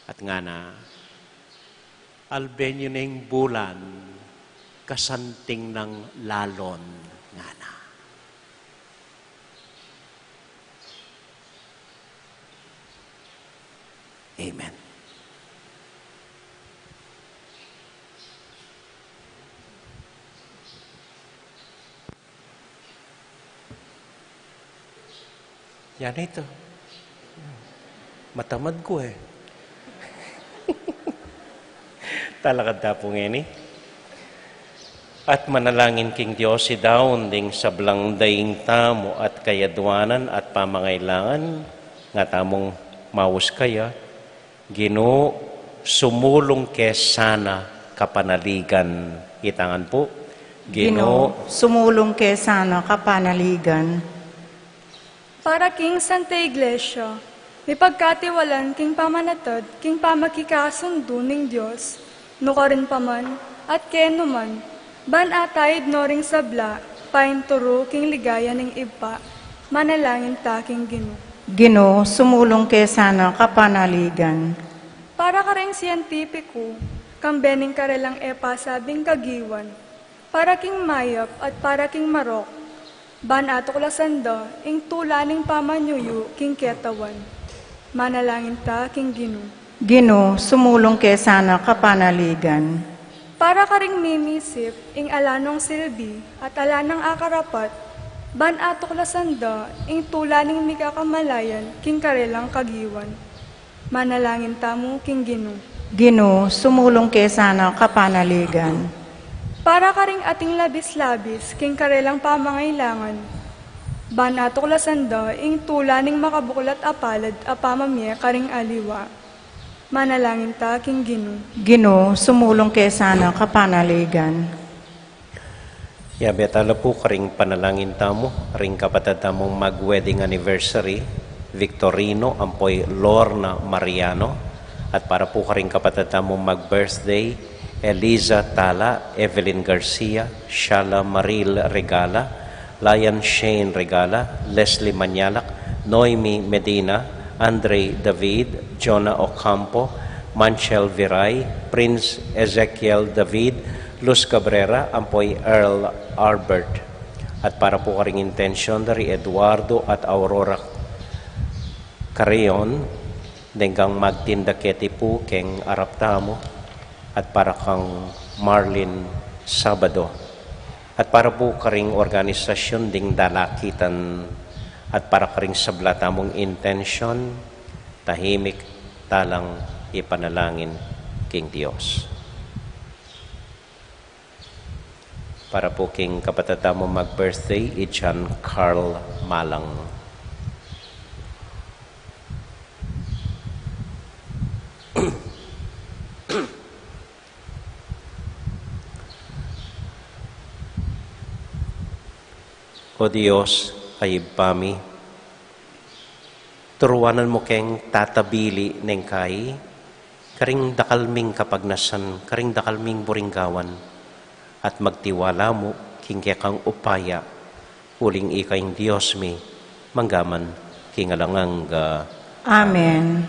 At ngana, alben yu ne ing bulan, kasanting nang lalon, ngana. Amen. Yan ito. Matamad ku e. Talakad ta pu ngeni. At manalangin king Dios, idaun ding sablang daing tamu at kayadwanan at pamangailangan, nga tamung maus kaya, Ginu, sumulung ke sana kapanaligan. Itangan pu. Ginu, sumulung ke sana kapanaligan. Para king Santa Iglesia, mipagkatiwalan king pamanatad king pamakikasundu ning Dios, nukarin pa man, at kenu man, Ban ataid no ring sabla, painturu king ligaya ning Ibpa, manalangin ta king Ginu. Ginu, sumulung ke sana kapanaligan. Para karing sientipiku, kambe ning karelang e pasabing kagiwan, para king mayap at para king marok, ban atuklasan da ing tula ning pamanyuyu king ketawan. Manalangin ta king Ginu. Ginu, sumulung ke sana kapanaligan. Para karing mimisip ing ala nong silbi at ala nang akarapat, ban atuklasan da ing tula ning mikakamalayan king karelang kagiwan. Manalangin tamu king Ginu. Ginu, sumulung ke sana kapanaligan. Para karing ating labis-labis king karelang pamangailangan, ban atuklasan da ing tula ning makabuklat a palad a pamamie karing aliwa. Manalangin ta king Ginu. Ginu, sumulung ke sana kapanaligan. Yabe tala pu karing panalangin tamu, ring kapatad tamung mag-wedding anniversary, Victorino ampoy Lorna Mariano, at para pu karing kapatad tamung mag-birthday, Eliza Tala, Evelyn Garcia, Shala Maril Regala, Lion Shane Regala, Leslie Mañalac, Noemi Medina, Andre David, Jonah Ocampo, Manchel Viray, Prince Ezekiel David, Luz Cabrera, ampoy Earl Albert. At para pu karing intensyon da ri Eduardo at Aurora Carreon, deng magtinda keti pu keng arap tamu, at para kang Marlin Sabado, at para pu karing organisasyon ding dalakitan, at para karing sabla tamung intensyon, tahimik talang ipanalangin king Dios. Para pu king kapatad tamung mag-birthday, i John Carl Malang. O Dios, a Ibpa mi, turuanan mu keng tatabili neng kai karing dakal ming kapagnasan, karing dakal ming buring gawan, at magtiwala mu king kekang upaya, uling ika ing Dios mi, manggaman king alang angga. Amen.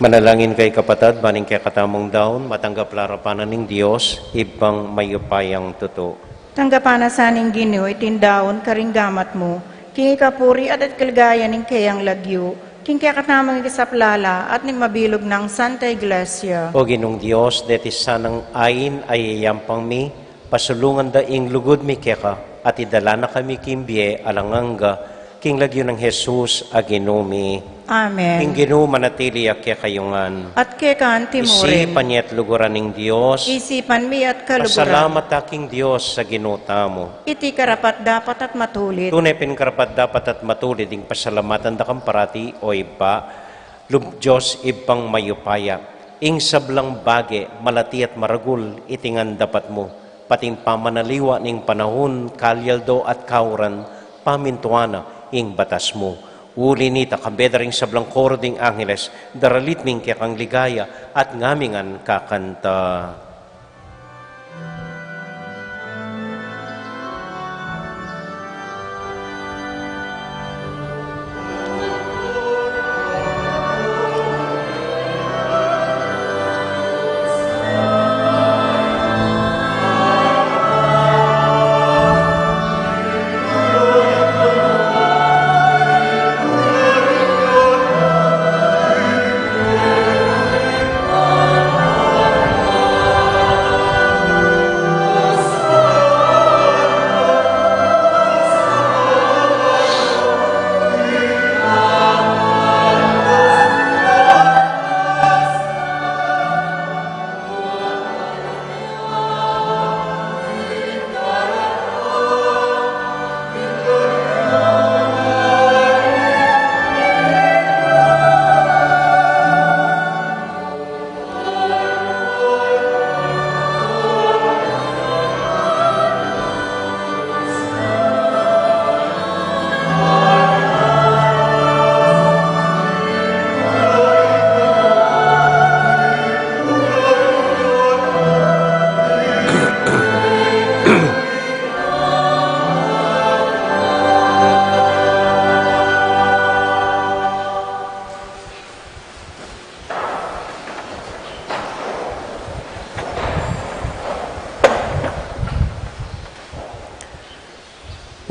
Manalangin kayu kapatad, ban ing kekatamung daun matanggap la arapan ning Dios, Ibpang mayupayang tutu. Tanggapan na sa ning Ginu iting daun karing gamat mu, king ikapuri at kaligayan ning keyang lagyu, King kekatamung ikisaplala at ning mabilug nang Santa Iglesia. O Ginung Dios, deti sanang ain a yayampang mi, pasulungan da ing lugud mi keka, at idala na kami king bie alang angga, king lagyu nang Jesus a Ginu mi. Amen. Ing Ginu manatili ya kekayu ngan. At keka anti mu rin. Isipan ye at luguran ning Dios. Isipan mi at kaluguran. Pasalamat ta king Dios a Ginu tamu. Iti karapat-dapat at matulid. Tune pin karapat-dapat at matulid ing pasalamatan da kang parati, o Ibpa, lub-, Dios Ibpang mayupaya. Ing sablang bage, malati at maragul, iti ngan dapat mu, pati ing pamanaliwa ning panahun, kalyaldo at kauran, pamintuan na ing batas mu. Uli nita, kambe da ring sablang koro ding angeles, daralit mi ing kekang ligaya, at ngami ngan kakanta.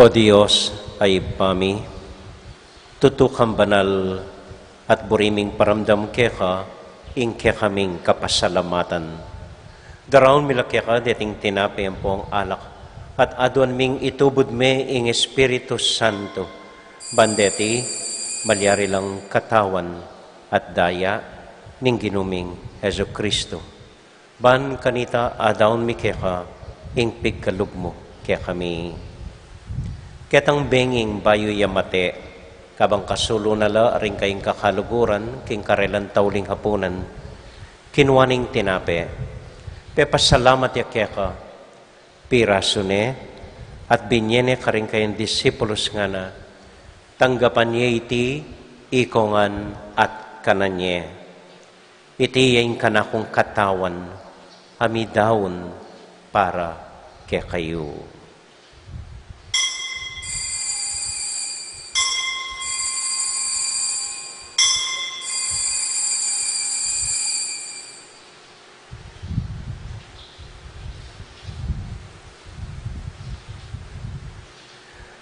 O Dios a Ibpa mi, tutu kang banal at buri ming paramdam keka ing kekaming kapasalamatan. Daraun mi la keka deting tinape ampong alak, at aduan ming itubud me ing Espiritu Santo, ban deti malyari lang katawan at daya ning Ginu ming Jesucristo. Ban kanita adaun mi keka ing pigkalub mu kekami. Ketang benging bayu ya mate, kabang kasulu na la ring kayang kakaluguran king karelang tauling hapunan, kinua ne ing tinape, pepasalamat ya keka, pirasu ne, at binie ne karing kayang disipulus, ngana, tanggapan ye iti, ikong ngan at kanan ye. Iti ya ing kanakung katawan, a midaun para kekayu.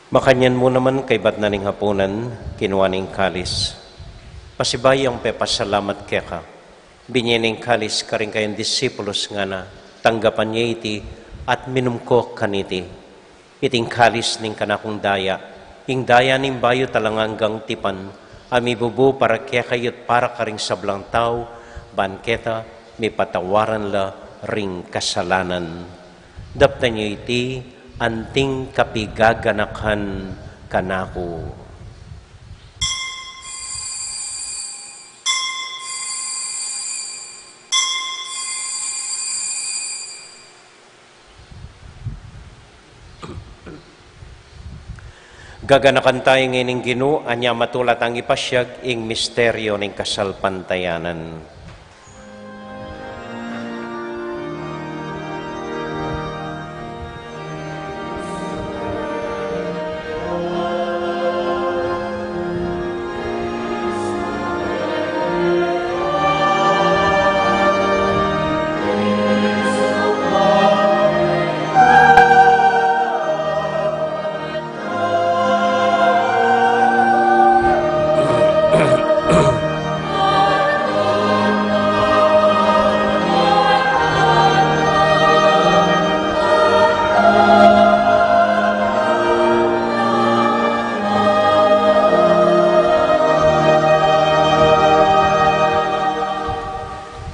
Makanyan mu naman kaibat na ning hapunan, kinua ne ing kalis. Pasibayu yang pepasalamat keka, binie ne ing kalis karing kayang disipulus, ngana, tanggapan ye iti at minum ko kaniti. Iti ing kalis ning kanakung daya, ing daya ning bayu at alang anggang tipan, a mibubu para kekayu at para karing sablang tau, ban keta mipatawaran la ring kasalanan. Daptan yu iti anting kapigaganakan kanaku. Gaganakan tamu ing Ginu, anya matula tang ipasyag ing misteryu ning kasalpantayanan.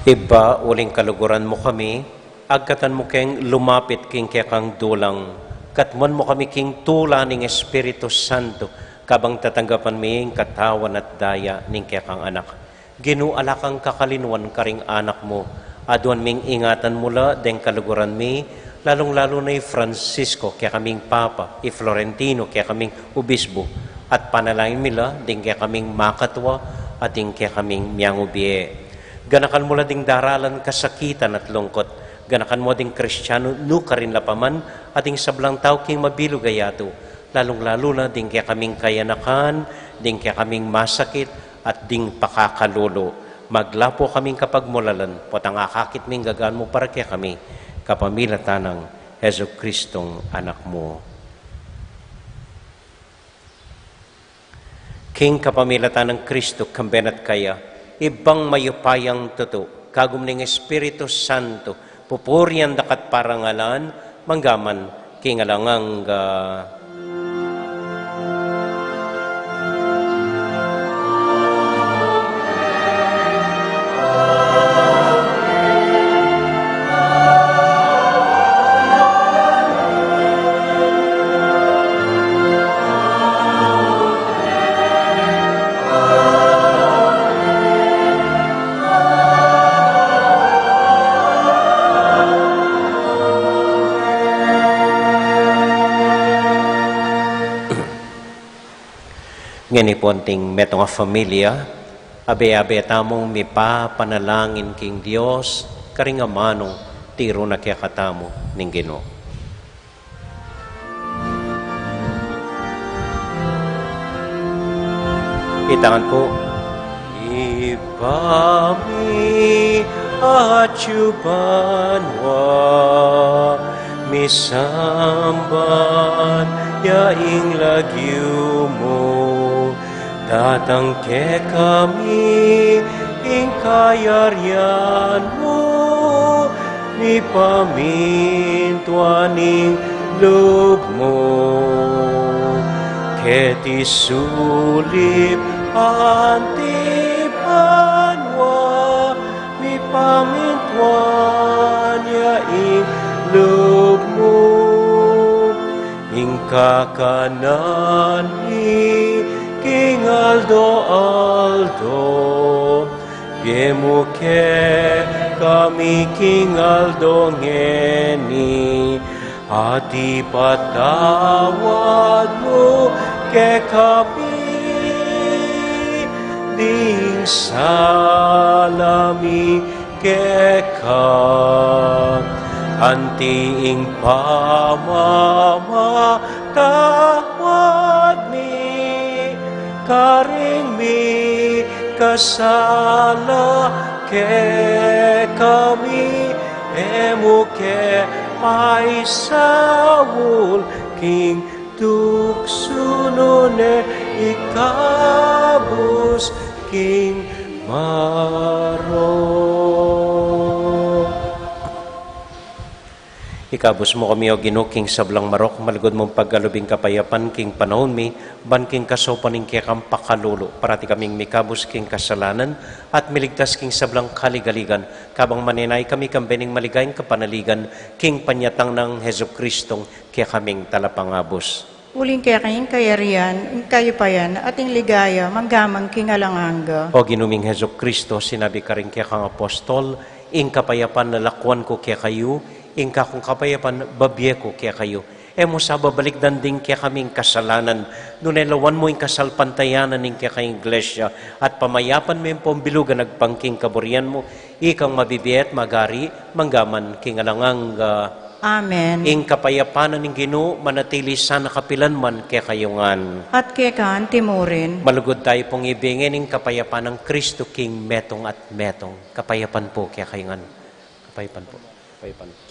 Ibpa, uling kaluguran mu kami, agkatan mu keng lumapit king kekang dulang, katmuan mu kami king tula ning Espiritu Santo, kabang tatanggapan mi ing katawan at daya ning kekang Anak. Ginu, ala kang kakalinuan karing anak mu, aduan ming ingatan mu la deng kaluguran mi, lalung-lalu na i Francisco, kekaming Papa, i Florentino, kekaming Obisbu, at panalangin mi la ding kekaming makatua, at ding kekaming miangubie. Ganakan mu la ding daralan kasakitan at lungkut, ganakan mu ding Kristianu nu karin la pa man, at ding sablang tau king mabilug a yatu, lalung-lalu na ding kekaming kayanakan, ding kekaming masakit, at ding pakakalulu. Maglapu kaming kapagmulalan, potang akakit ming gagan mu para kekami, kapamilatan nang Jesucristong Anak mu. King kapamilatan nang Kristo, kambe na at kaya, Ibpang mayupayang tutu, kagum ning Espiritu Santo, pupurian da ka at parangalan, mangga man king alang angga. Ngeni pu anting metung a familia, abe-abe tamung mipapanalangin king Dios, karing amanung tiru na kekatamu ning Ginu. Itangan pu. Ibpa mi, atyu banua, misamban ya ing lagyu mu, datang kekami ing kayarian mu, mipamintuan ing lub mu keti sulip anti banua, mipamintuan ya ing lub mu. Ing kakanan mi king aldo-aldo, ibie mu kekami king aldo ngeni, at ipatawad mu kekami ding sala mi keka, anti ing pamamatawad mi karing mikasala kekami, e mu ke paisaul king tuksu, nune ikabus king marok. Ikabus mu kami, O Ginu, king sablang marok, malugud mung pagkalub ing kapayapan king panaun mi, ban king kasaupan ning kekang pakalulu, parati kaming mikabus king kasalanan, at miligtas king sablang kaligaligan, kabang manenaya kami kambe ning maligayang kapanaligan, king panyatang nang Jesucristong kekaming Talapangabus. Uling keka ing kayarian, ing kayupayan, at ing ligaya, mangga man king alang angga. O Ginu ming Jesucristo, sinabi karing kekang apostol, ing kapayapan lalakuan ku kekayu, ing kakung kapayapan babie ku kekayu. E mu sa babalikdan ding kekaming kasalanan, nune lawan mu ing kasalpantayanan ning kekang Iglesia, at pamayapan me ing pambilug a agpang king kaburian mu, ikang mabibie at magari, mangga man king alang angga. Amen. Ing kapayapan ning Ginu manatili sana kapilan man kekayu ngan. At keka anti murin. Malugud tayu pung ibie ngeni ing kapayapan nang Kristo king metung at metung. Kapayapan pu kekayu ngan. Kapayapan pu. Kapayapan pu.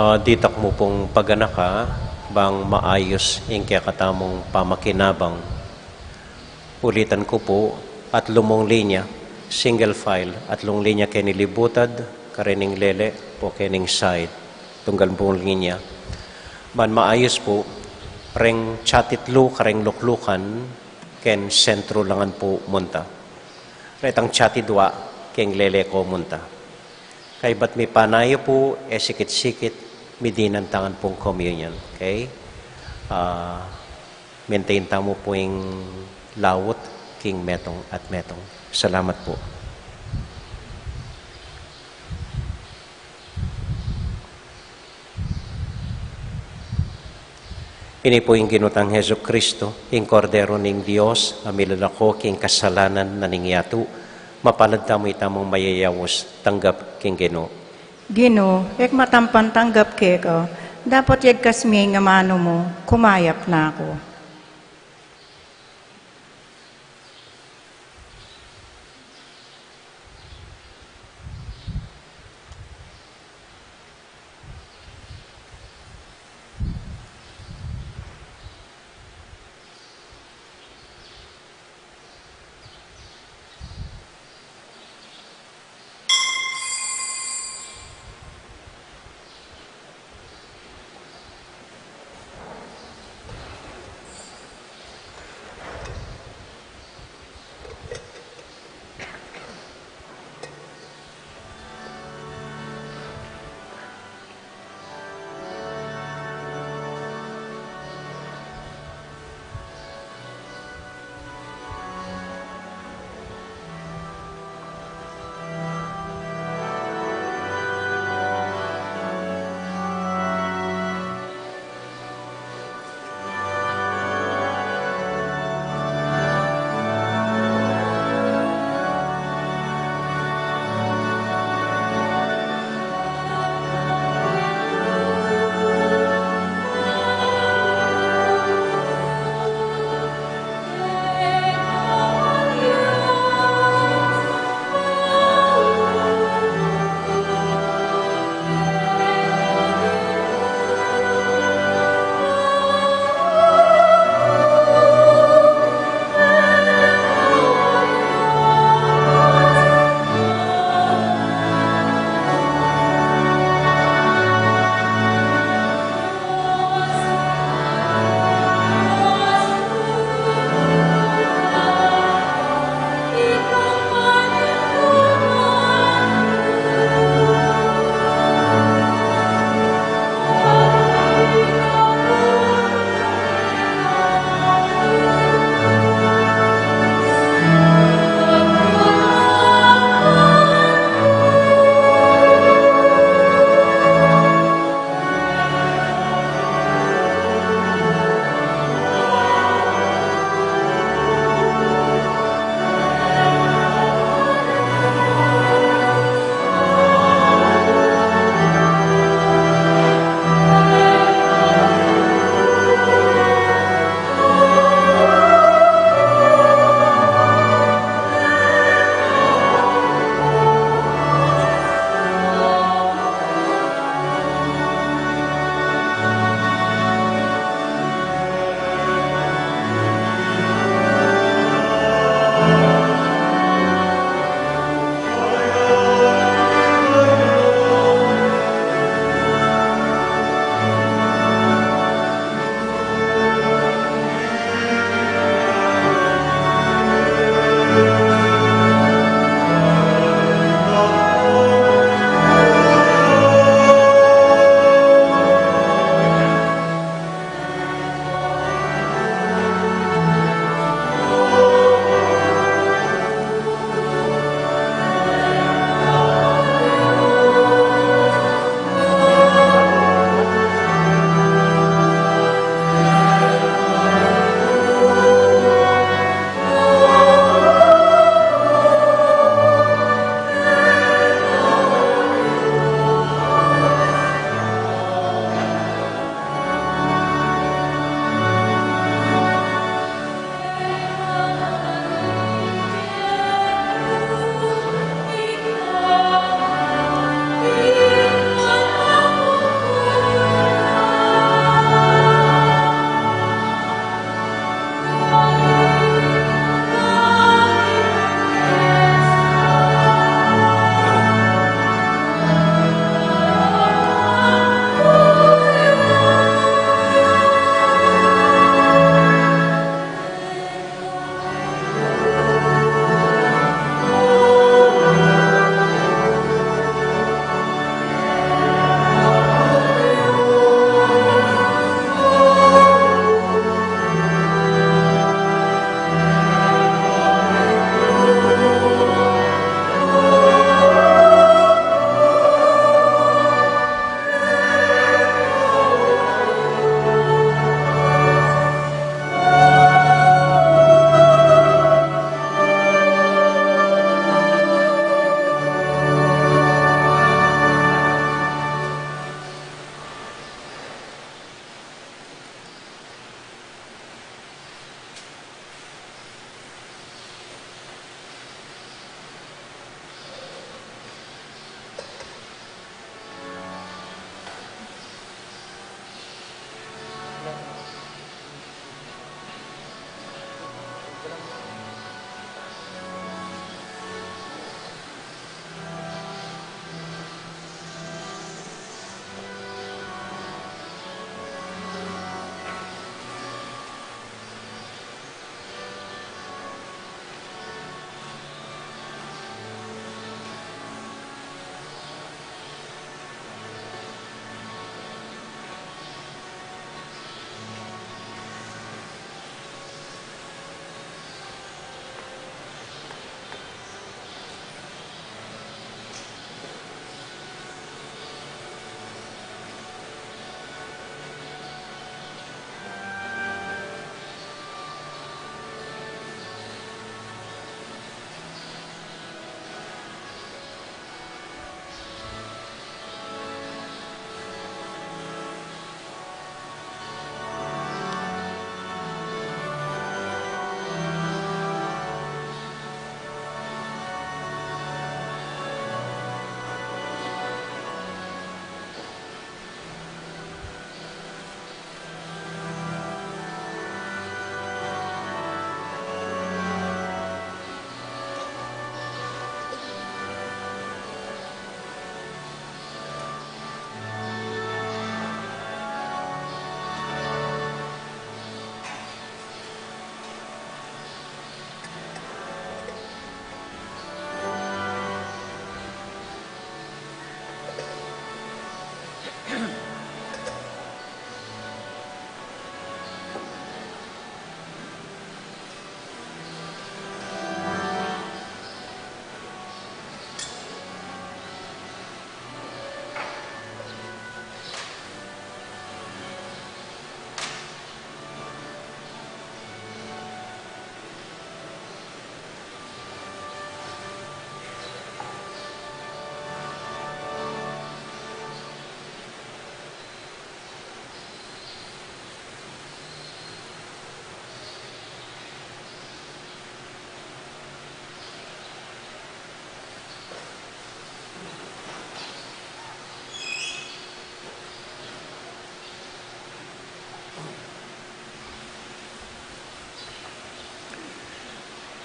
Ah, ditak mu pung paganaka bang maayus ing kekatamung pamakinabang. Ulitan ku pu, atlu mung linya, single file, atlung linya keni libutad, karening lele, o kening side, tunggal mung linya. Ban maayus pu, reng chatitlu kareng luklukan, ken sentru la ngan pu munta. Retang chatidwa, keng lele ko munta. Kaybat mipanayu pu, e sikit-sikit, midinan ta ngan pung communion. Okay? Ah, maintain tamu pu ing laut king metung at metung. Salamat pu. Ini pu ing Ginu tang Jesucristo, ing Kordero ning Dios, a milalako king kasalanan na ning yatu. Mapalad tamu itamung mayayaus tanggap king Ginu. Ginu, e ku matampan tanggap keka, dapot yagkas me ing amanu mu, kumayap na ku.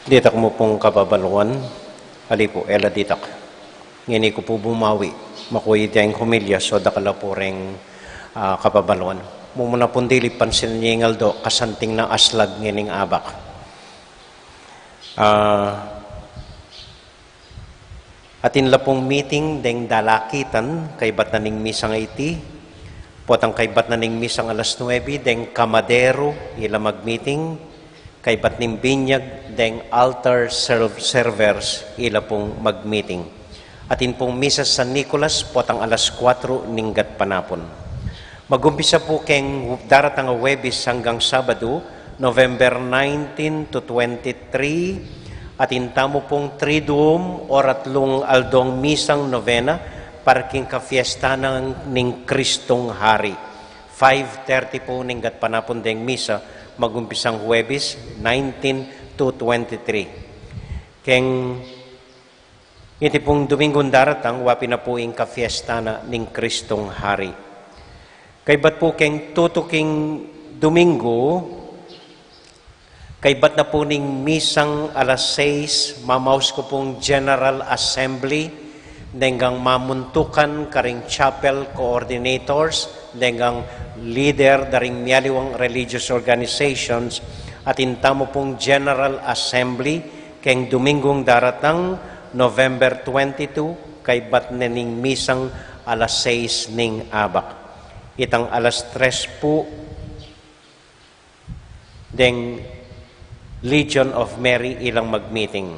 Ditak mu pung kababaluan, ali pu, e la ditak. Ngeni ku pu bumawi, makuya deng homilya, so dakal la pu reng, ah, kababaluan. Mumuna pung dili pansin ing aldo, kasanting na aslag ngening abak. Ah, Atin la pung meeting deng dalakitan, kaybat na ning misang iti, potang kaybat na ning misang alas nuebe, deng kamaderu, ila mag-meeting, kaybat ning binyag, deng altar serv-, servers, ila pung mag-meeting. Atin pung misa San Nicolas, potang alas kuatro ning gatpanapun. Magumpisa pu keng daratang a Huwebes anggang Sabadu, November nineteen to twenty-three, atin tamu pung Triduum o atlung aldong misang novena para king kafiesta na ning Kristong Hari. Five thirty pu ning gatpanapun deng misa, magumpisang Huwebes, nineteen to twenty-three. Keng iti pung Duminggung daratang, wa pin na pu ing kafiesta na ning Kristong Hari. Kaybat pu keng tutuking Duminggu, kaybat na pu ning misang alas sais, mamaus ku pung General Assembly, denggang mamuntukan karing chapel coordinators, denggang leader da ring mialiwang religious organizations, atin tamu pung General Assembly, keng Duminggung daratang, November twenty-two, kaybat ne ning misang alas sais ning abak. Itang alas tres pu, deng Legion of Mary ilang mag-meeting.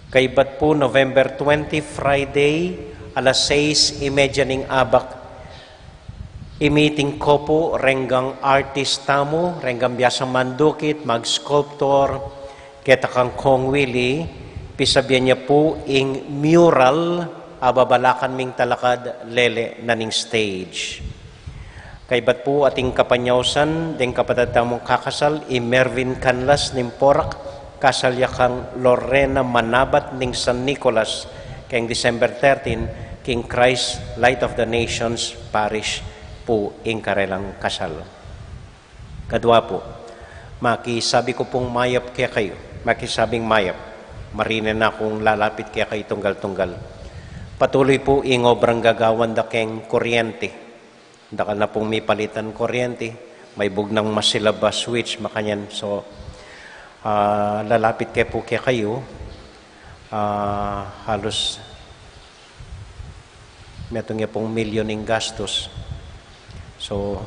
Kaybat pu November twenty, Friday, alas sais y media ning abak, i-meeting ko pu renggang artist tamu, renggang biasang mandukit, mag-sculptor, keta kang Kong Willie, pisabian ya pu ing mural, a babalakan ming talakad lele na ning stage. Kaybat pu ating kapanyausan, deng kapatad tamung kakasal, i Mervin Canlas ning Porac, kasal ya kang Lorena Manabat ning San Nicolas, keng December thirteen, king Christ Light of the Nations Parish pu ing karelang kasal. Kadwa pu, makisabi ku pung mayap kekayu, makisabing mayap, marine na kung lalapit kekayu tunggal-tunggal. Patuloy pu ing obrang gagawan da keng kuryente. Dakal na pung mipalitan kuryente, may bugnang masilab a switch, makanyan. So, ah, lalapit ke pu kekayu, ah, halus metung ya pung milyon ing gastus. So,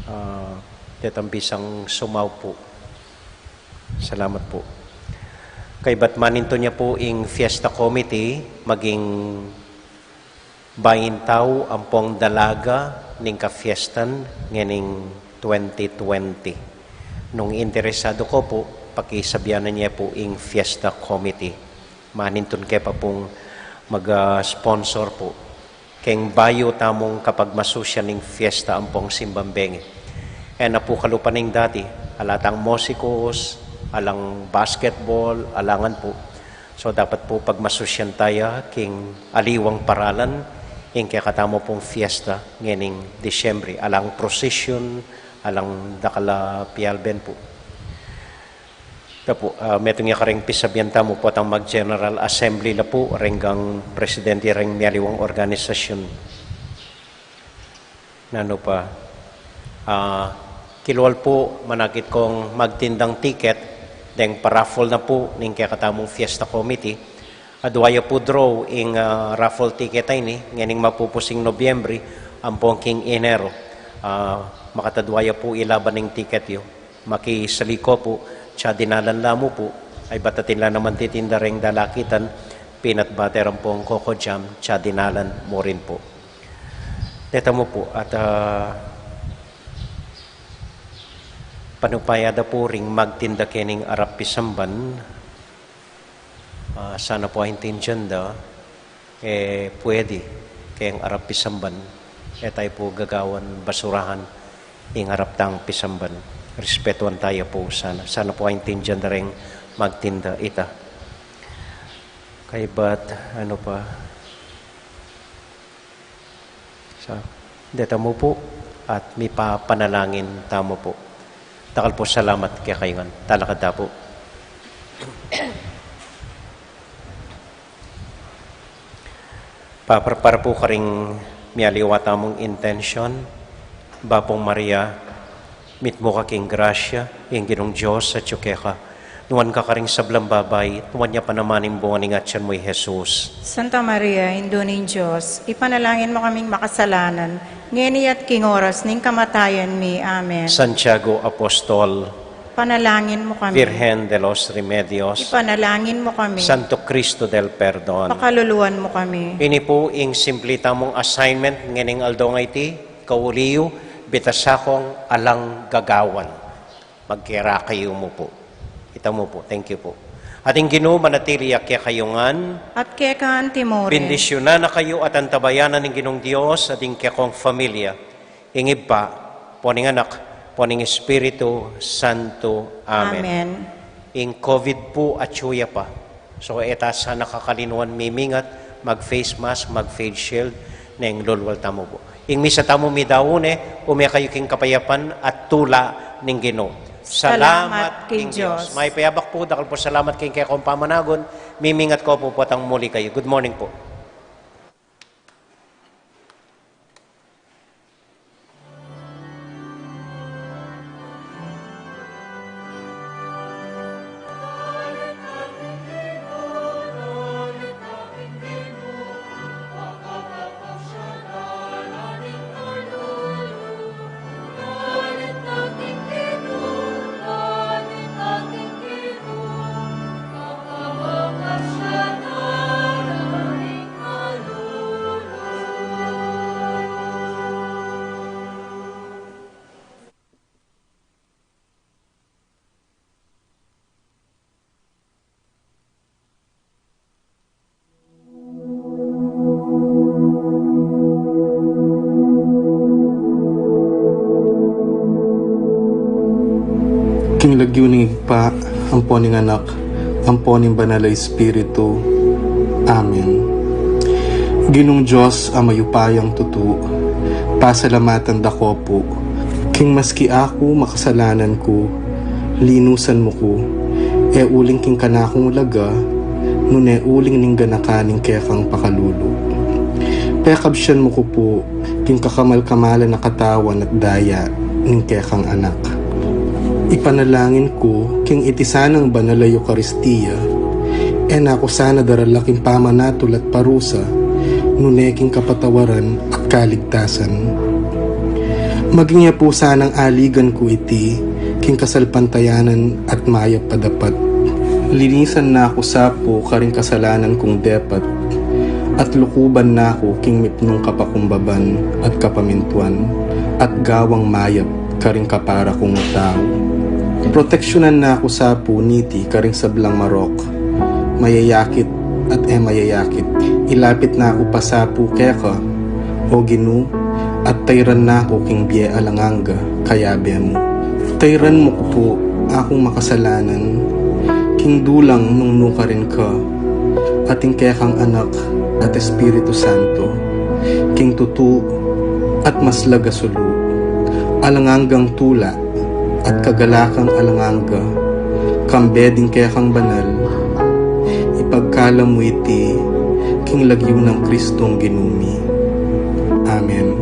ah, detang bisang sumau pu. Salamat pu. Kaybat manintun ya pu ing fiesta committee, maging baintau ampong dalaga ning kafiestan ngening twenty twenty. Nung interesadu ko pu, pakisabianan ye pu ing fiesta committee. Manintun ke pa pung mag, ah, sponsor pu keng bayu tamung kapagmasusyan ning fiesta ampong simbang bengi. E na pu kalupa ning dati, ala tang musikus, alang basketball, alangan pu. So, dapat pu pagmasusyan taya king aliwang paralan ing kekatamu pung fiesta ngening Disyembre. Alang procession, alang dakal a pialben pu. Ita pu, ah, metung ya kareng pisabian tamu potang mag-General Assembly la pu renggang presidente reng mialiwang organisasyon. Nanu pa, ah, kilwal pu, manakit kong magtindang tiket, deng pa-raffle na pu ning kekatamung fiesta committee. Adwa ya pu draw ing, ah, raffle ticket a ini, ngening mapupus ing Nobyembre ampong king Enero. Ah, makatadwa ya pu ilaban ing ticket yu. Makisali ko pu, tsa dinalan la mu pu, aybat atin la naman titinda reng dalakitan, peanut butter ampong coco jam, tsa dinalan mu rin pu. Deta mu pu, at, ah, panupaya da pu ring magtinda kening arap pisamban, ah, sana pu aintindian da, e pwede keng arap pisamban, e tayu pu gagawan basurahan ing arap tang pisamban. Respetuan taya pu sana. Sana pu aintindian da reng magtinda ita. Kaybat, anu pa? Sa, deta mu pu, at mipapanalangin tamu pu. Dakal pu salamat kekayu ngan. Talakad ta pu. Paparpar pu karing mialiwa tamung intensyon. Bapu Maria, mitmu ka king grasya, ing Ginung Dios atyu keka. Nuan ka karing sablang babai, nuan ya pa naman ing bunga ning atyan mu, i Jesus. Santa Maria, Indu ning Dios, ipanalangin mu kaming makasalanan, ngeni at king oras ning kamatayan mi. Amen. Santiago Apostol, panalangin mu kami. Virgen de los Remedios, ipanalangin mu kami. Santo Cristo del Perdon, pakaluluan mu kami. Ini pu ing simple tamung assignment ngening aldo a iti, kauli yu, bitasakung alang gagawan. Magkerake yu mu pu. Ita mu pu. Thank you pu. At ing Ginu manatili ya kekayu ngan. At keka antimurin. Bendisyunan na kayu at antabayanan ning Ginung Dios at ing kekong familia. Ing Ibpa, ampo ning Anak, ampo ning Espiritu Santo. Amen. Amen. Ing COVID pu atyu ya pa. So, e ta sana kakalinuan mimingat, mag-face mask, mag-face shield, neng lulwal tamu pu. Ing misa tamu midaun ne, ume kayu king kapayapan at tula ning Ginu. Salamat king Dios. Mayap a abak pu, dakal pu salamat king kekong pamanagun, mimingat ko pu potang muli kayu. Good morning pu. King lagyu ning Ibpa, ampo ning Anak, ampo ning Banal a Espiritu. Amen. Ginung Dios a mayupayang tutu, pasalamatan da ko pu, king maski aku makasalanan ku, linusan mu ku, e uling king kanakung laga, nune uling ning ganakan ning kekang pakalulu. Pekabsian mu ku pu, king kakamal-kamalan a katawan at daya ning kekang Anak. Ipanalangin ku, king iti sanang banal a Eukaristia, e na ku sana darala king pamanatul at parusa, nune king kapatawaran at kaligtasan. Maging ya pu sanang aligan ku iti, king kasalpantayanan at mayap a dapat. Linisan na ku sa pu karing kasalanan kung depat, at lukuban na ku king mipnung kapakumbaban at kapamintuan, at gawang mayap karing kapara kung tau. Proteksyunan na ku sa pu niti karing sablang marok, mayayakit at e mayayakit. Ilapit na ku pa sa pu keka, O Ginu, at tayran na ku king bie alang angga, kayabe mu. Tayran mu ku pu akung makasalanan, king dulang nung nukarin ka, at ing kekang Anak at Espiritu Santo, king tutu at maslag a sulu, alang anggang tula at kagalakan alang angga, kambe ding kekang banal, ipagkalam mu iti king lagyu nang Kristong Ginu mi. Amen.